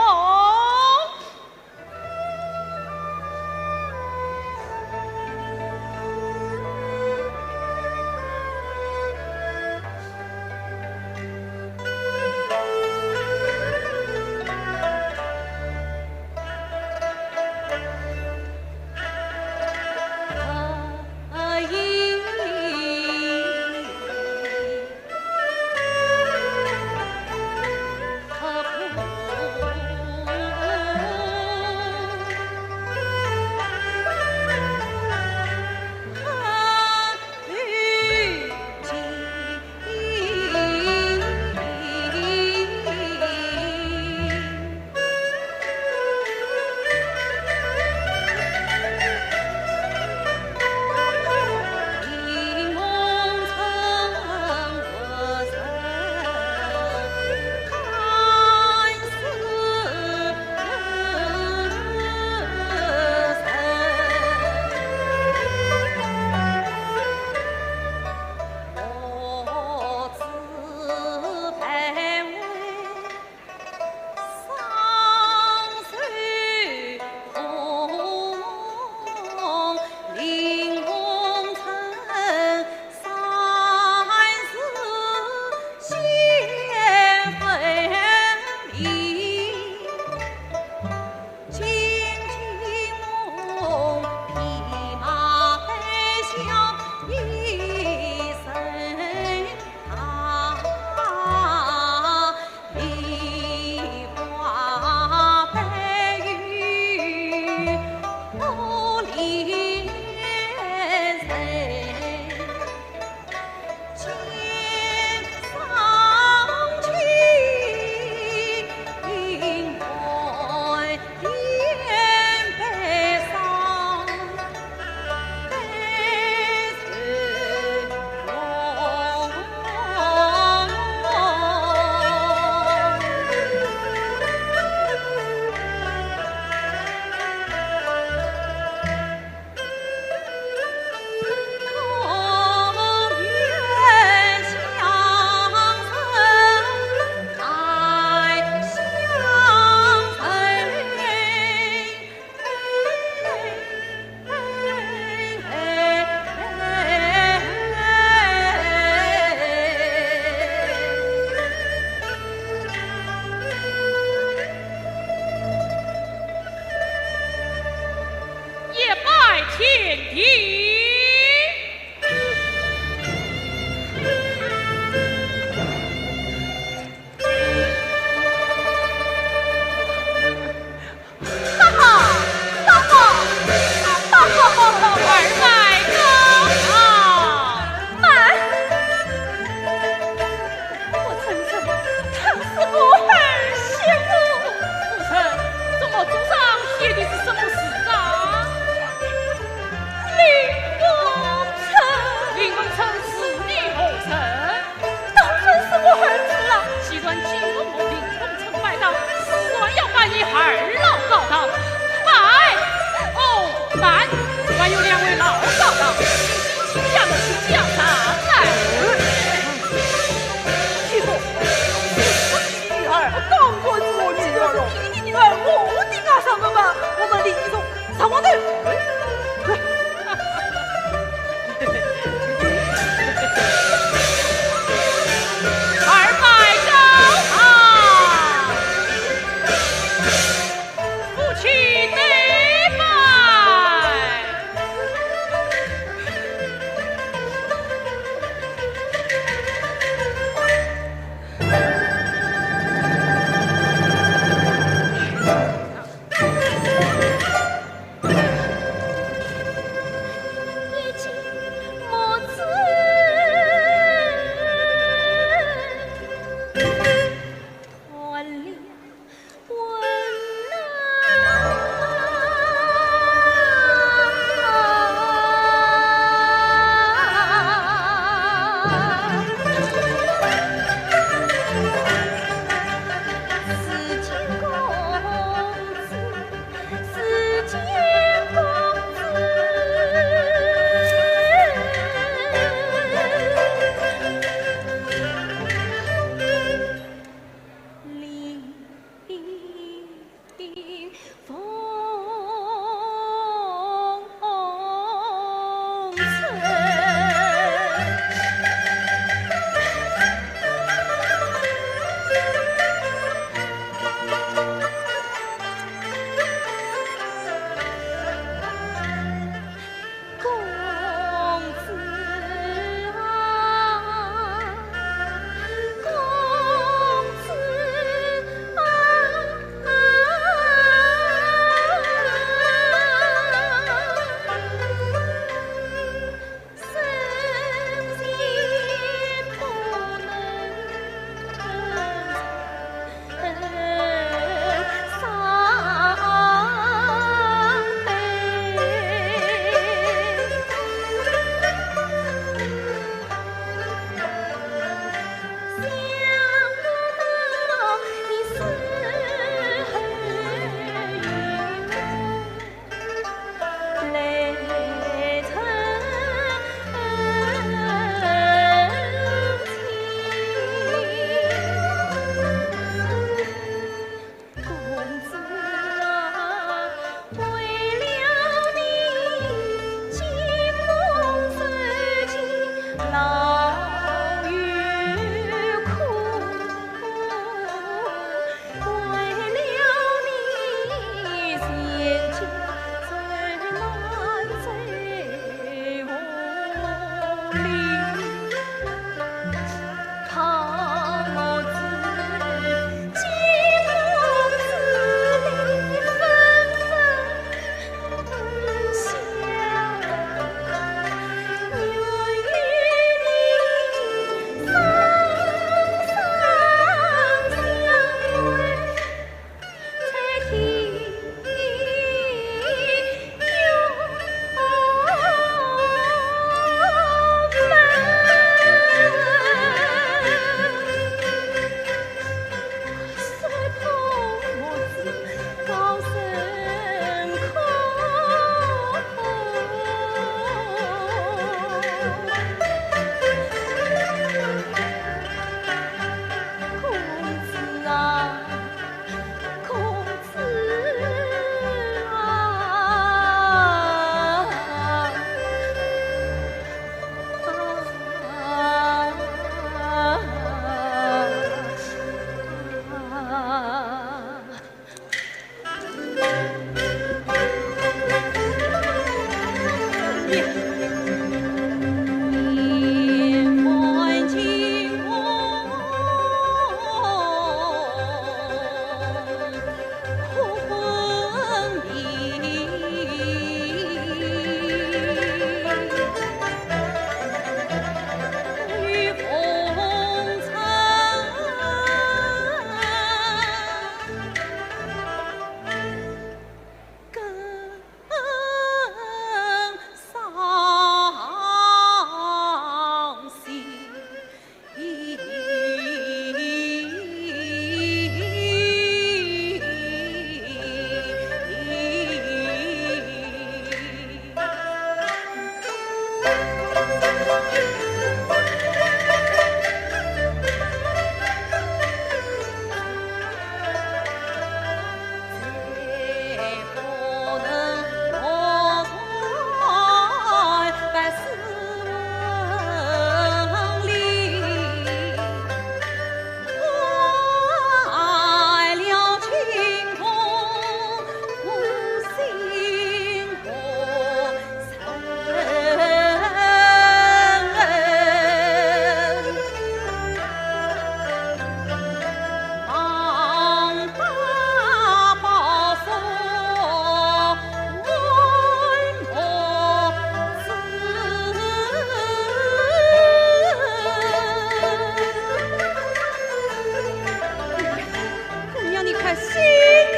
醒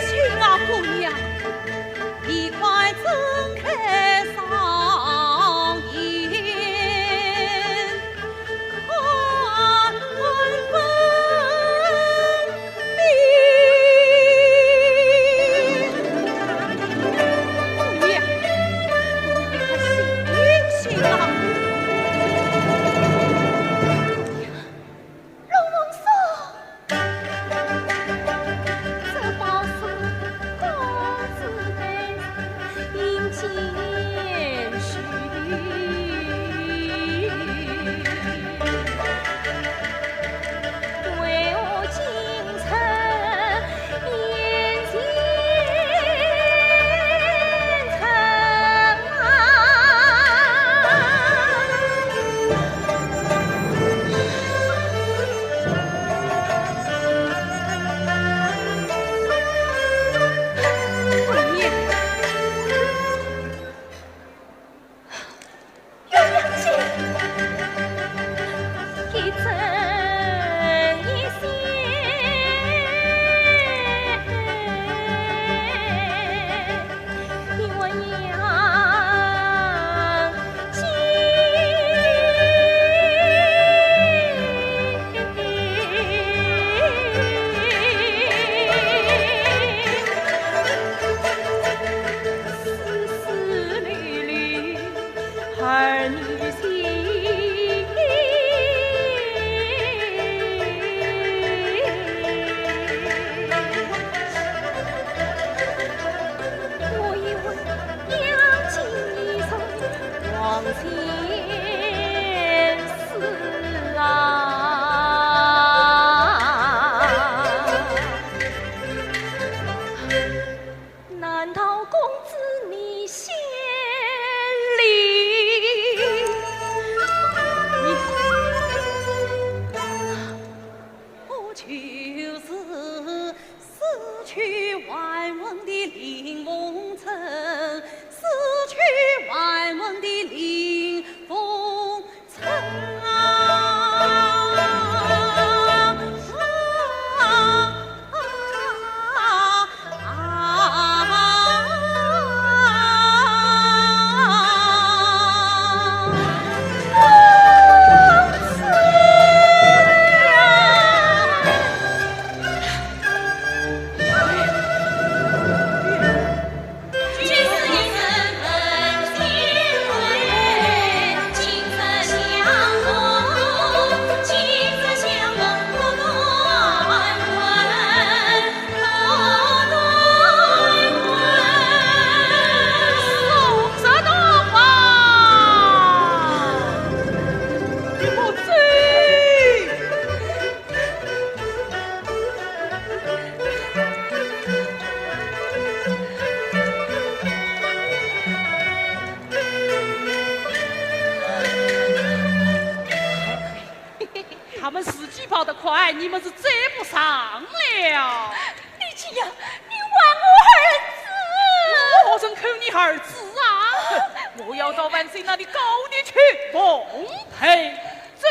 醒啊，姑娘，你快睁开双眼，看分明。姑娘，你快醒醒啊！ 龙凤锁，这宝锁公子带，应见许。为何今日眼前曾啊？ 难道公子你心里……我就是死去还魂的林凤城，死去还魂的林凤 他们自己跑得快，你们是追不上了。李清扬，你还我儿子！我何曾扣你儿子啊？我要到万岁那里告你去奉陪罪。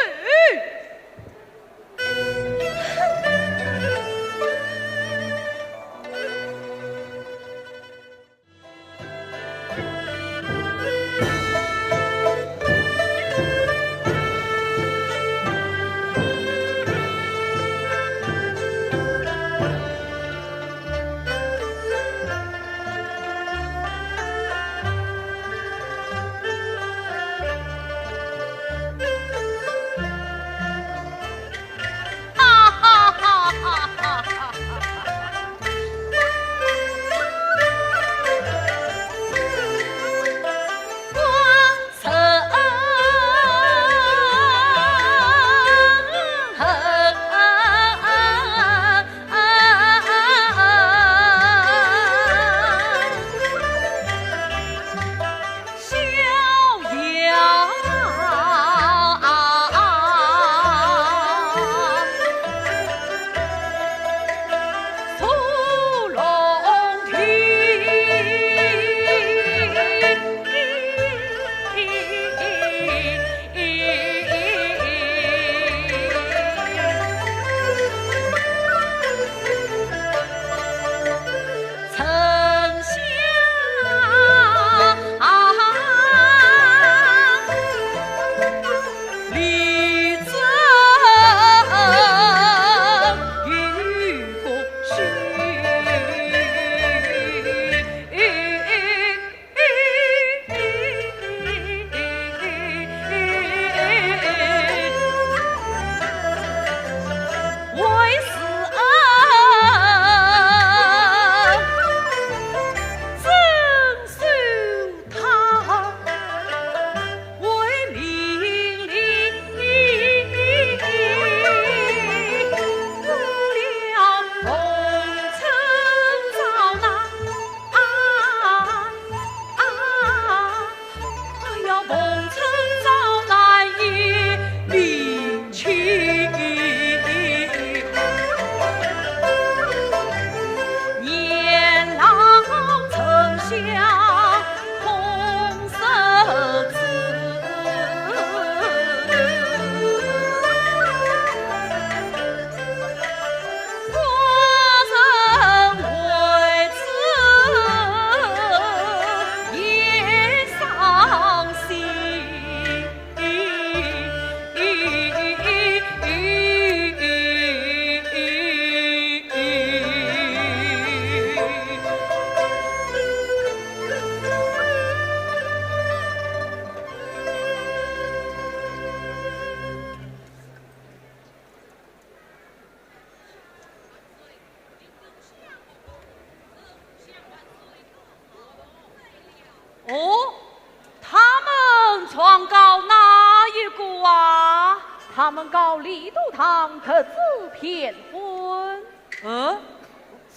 告李都堂特子骗婚。呃，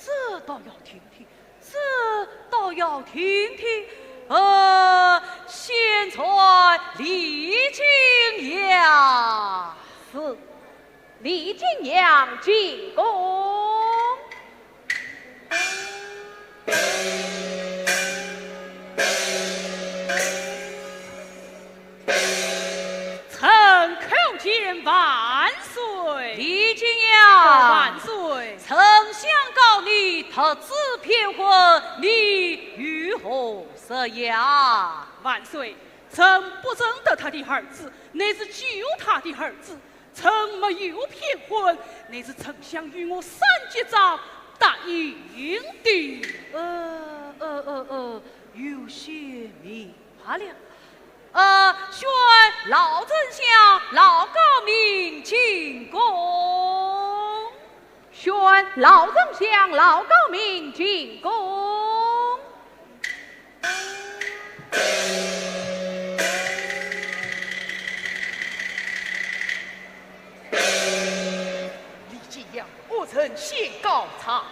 这倒要听听，这倒要听听。呃，先传李景阳。是，李景阳进宫。 臣叩见万岁。李景阳。万岁。丞相告你特子骗婚，你有何说呀？万岁，臣不认得他的儿子，乃是救他的儿子。 臣没有骗婚，乃是丞相与我三结账答应的。呃，呃，呃，呃，有些明白了。呃，宣老丞相、老诰命进宫。宣老丞相、老诰命进宫。 李景阳，我臣先告状。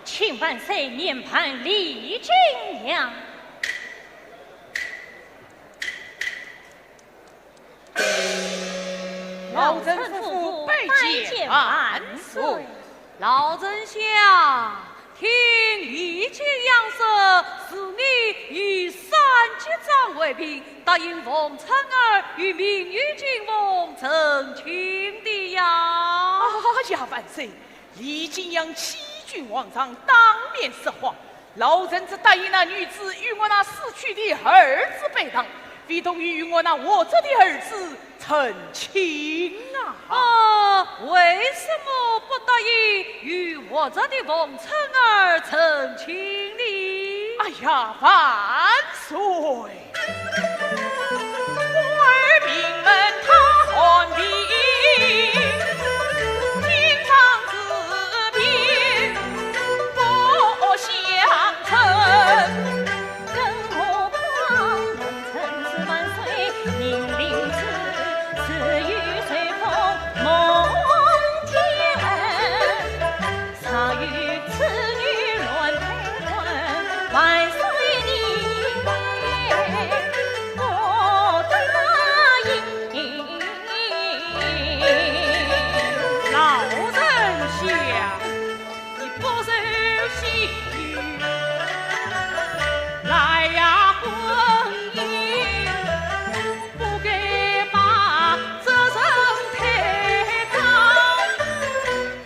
请万岁严办李景阳。 老臣夫妇拜见万岁。老丞相，听李景阳说，是你以三结账为凭，答应王春儿与明玉进奉成亲的呀。哎呀，万岁！ 李景阳欺君罔上，当面说谎。老臣只答应那女子与我那死去的儿子拜堂，非同意与我那活着的儿子成亲啊！啊，为什么不答应与活着的王春儿成亲呢？哎呀，万岁！ 官儿名门他寒地，京城之名不相称。更何况蒙春是万岁命令之，自有随封蒙天恩。 常与此女乱配婚，万岁你不答应。老丞相，你不守信用，来呀婚姻，不该把责任推高。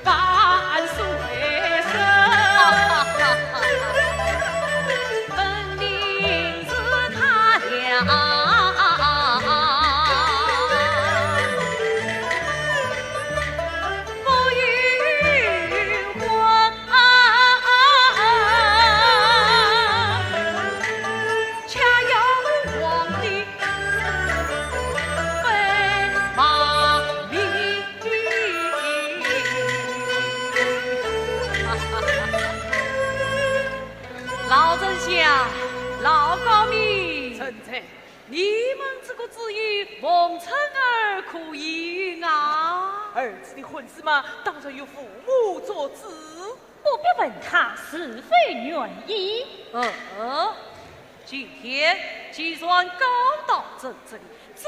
万岁圣。分明是他俩不允婚，恰要皇帝 老丞相，老诰命。臣在。你们这个主意，王春儿可应啊？儿子的婚事嘛，当然由父母做主。不必问他是否愿意。呃，今天既然告到这里， 这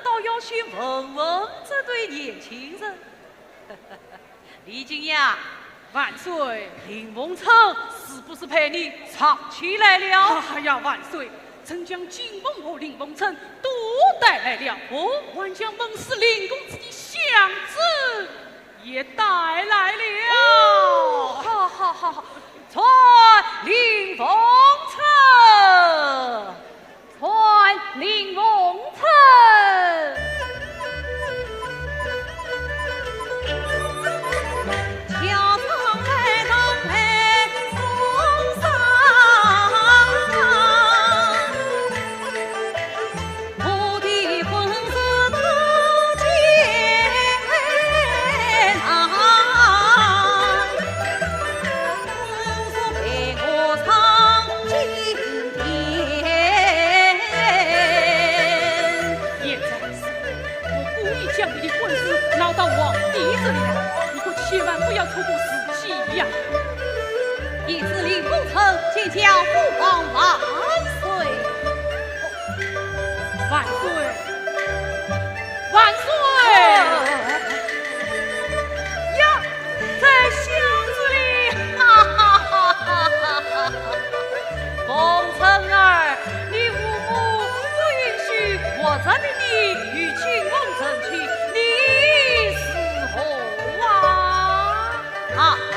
倒要先问问这对年轻人。李景阳。万岁。林凤春是不是陪你藏起来了？哎呀，万岁，臣将金凤和林凤春都带来了。哦？还将门市林公子的箱子 也带来了。哦，好，好，好，好，传林凤春，传林凤春。一子令封臣，见驾父王万岁。万岁，万岁！呀，在箱子里，哈哈哈哈哈哈！封臣儿，你父母不允许我这命令与清宫成亲，你是何啊？ 万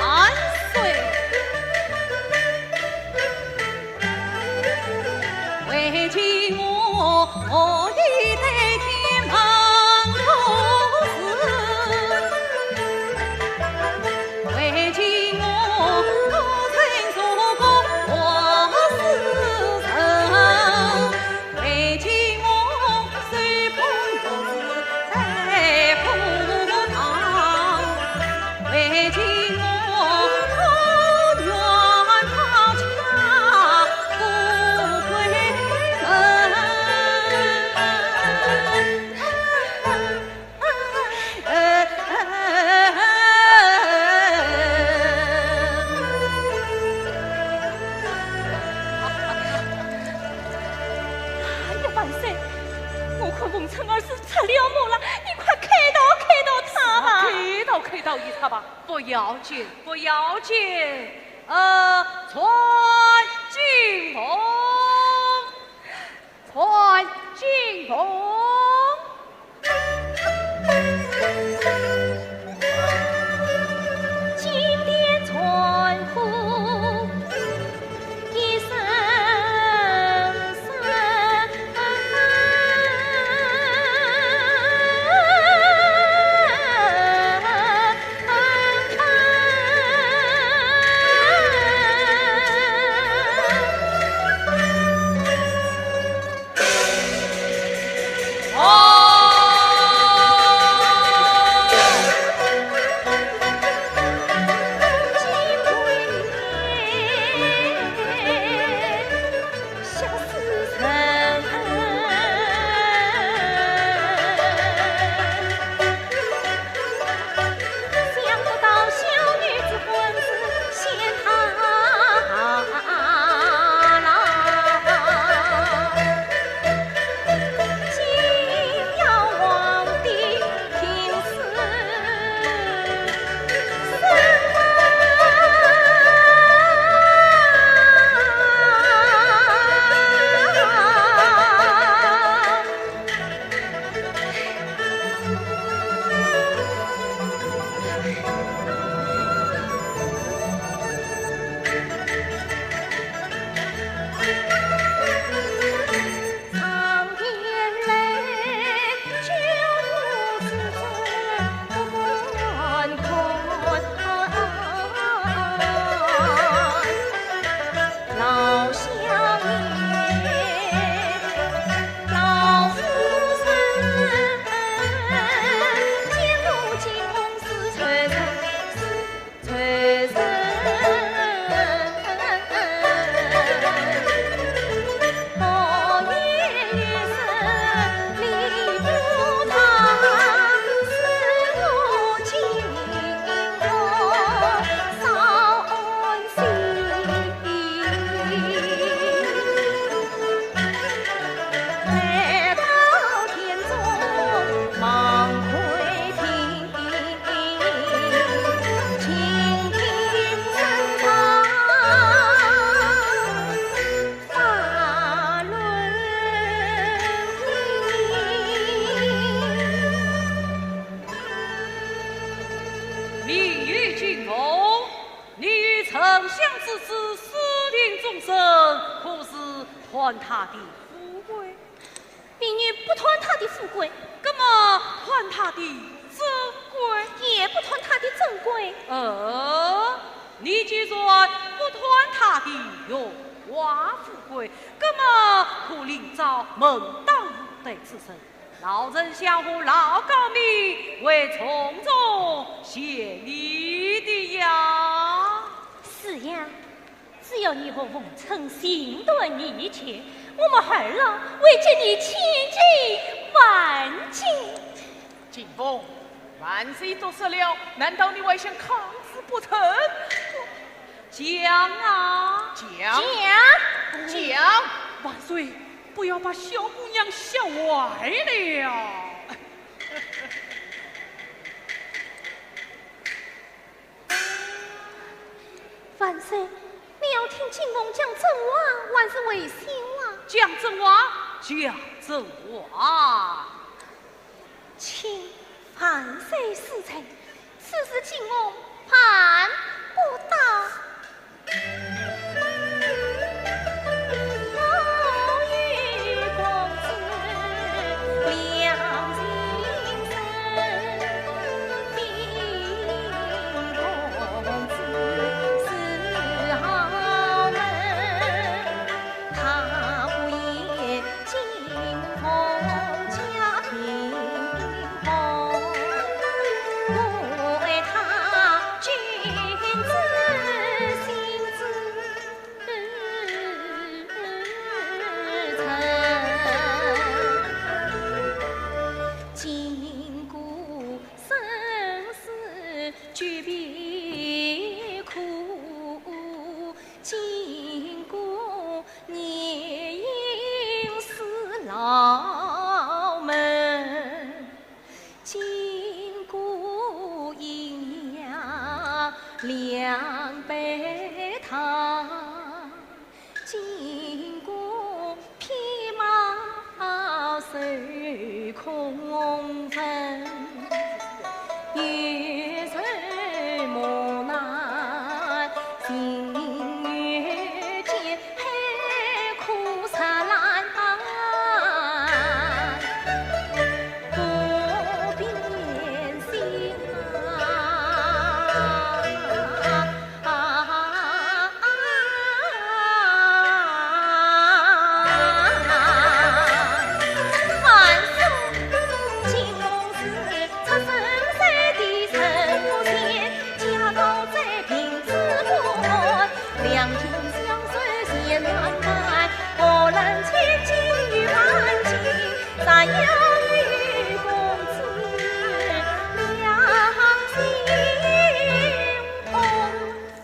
岁！为今我，我已得天门之事，为今我，我曾做过我是人。 哎呀，万岁！我看封臣儿是着了魔了，你快开导开导他吧。开导开导于他吧，不要紧，不要紧。呃，传进宫，传进宫。 命御进宫，你与丞相之子私定终身，可是贪他的富贵？ 民女不贪他的富贵。那么贪他的珍贵？也不贪他的珍贵。呃，你既然不贪他的荣华富贵，那么可另找门当户对之人。老丞相和老诰命会从中选你的呀。是呀， 只要你和文成心断意一切，我们二老为着你千金万金。金凤，万岁都说了，难道你还想抗旨不成？讲啊！讲！讲！讲！万岁，不要把小姑娘吓坏了。万岁，你要听金凤讲真话，还是会笑啊？讲真话，讲真话。 请万岁恕罪，此事金凤办不到。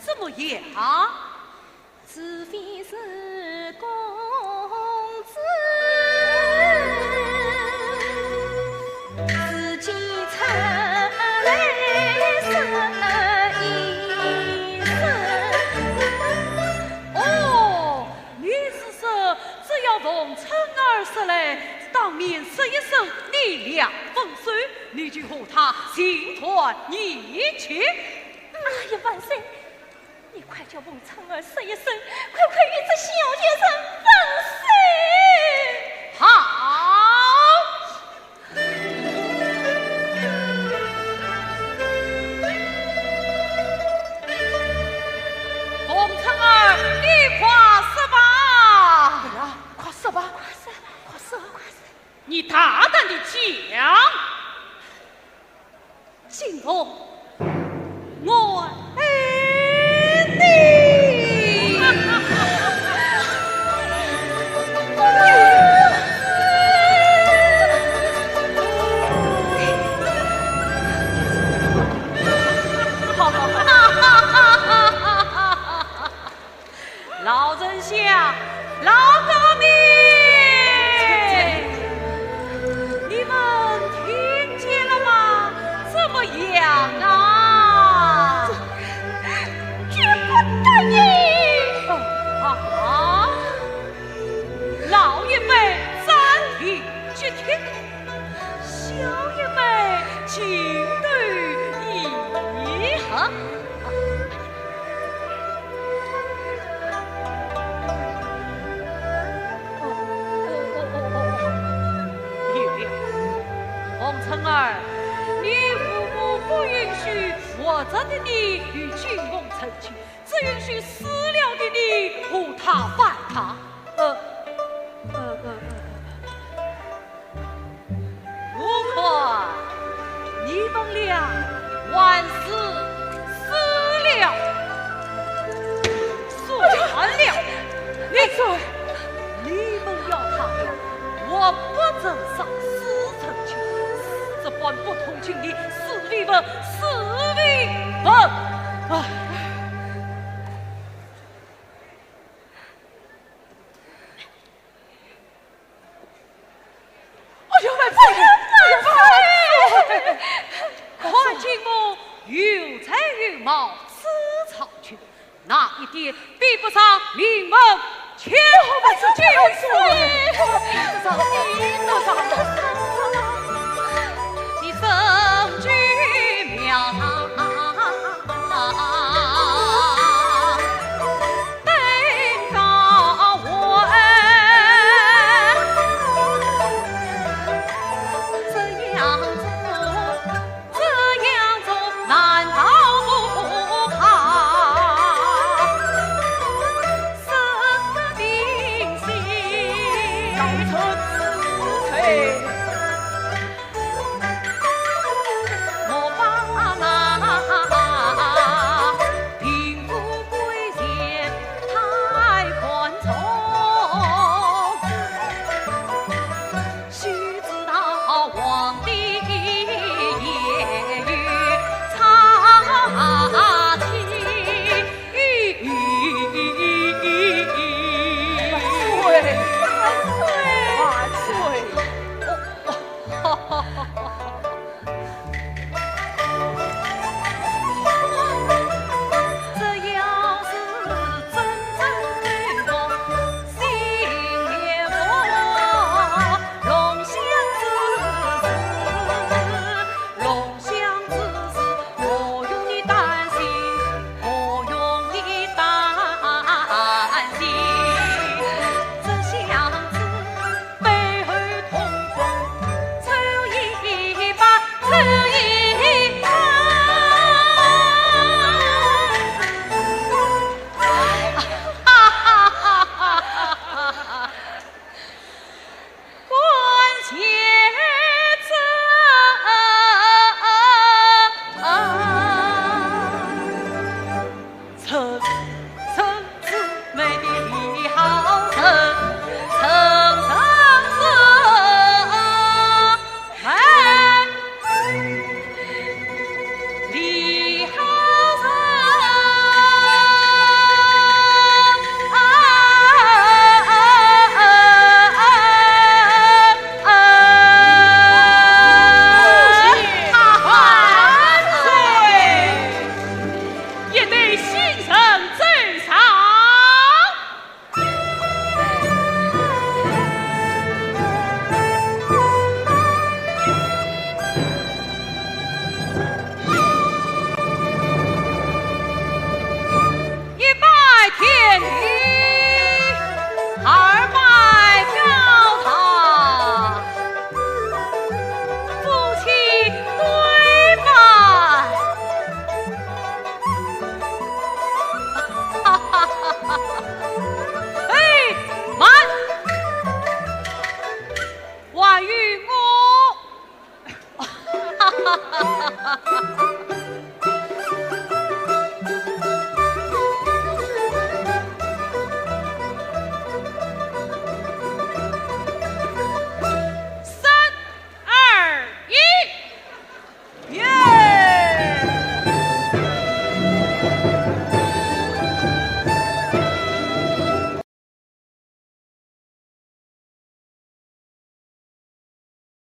怎么样？ 哦，你是说，只要凤春儿说来，当面说一声你两分手，你就和他情断义绝。哎呀，万岁！ 你快叫凤春儿说一声，快快与这小贱人分手。好。凤春儿，你快说吧。对呀，快说吧。快说，快说，快说。你大胆地讲。 金凤，我爱你。老丞相，老革命，你们听见了吗？怎么样啊？绝不得已。啊，老一辈斩钉截铁，小一辈情投意合。 有了，凤春儿，你父母不允许活着的你与金凤成亲，只允许死了的你和他犯堂。呃，呃，呃，呃。 我看你们俩还是死了算了。你，你们要他呀，我不曾杀死成亲，这般不通情理，是非分，是非分。啊！那一点比不上名门千金。千岁，这是比不上，比不上。你身居庙堂，登高位，这样做 这样做难道不好？生个定心。老臣知罪。莫把那贫富贵贱太看重。 须知道皇帝也有差期。万岁！万岁！这要是真正对我心也我，龙香之事，龙香之事，何用你担心？何用你担心？这箱子 背后通风，抽一把，抽一把。哈哈哈哈哈哈！关键这 陈，陈世美的李好人，陈，陈世美，李好人。一对新人走上。一拜天地，二拜高堂。 夫妻对拜。哎，慢！还有我。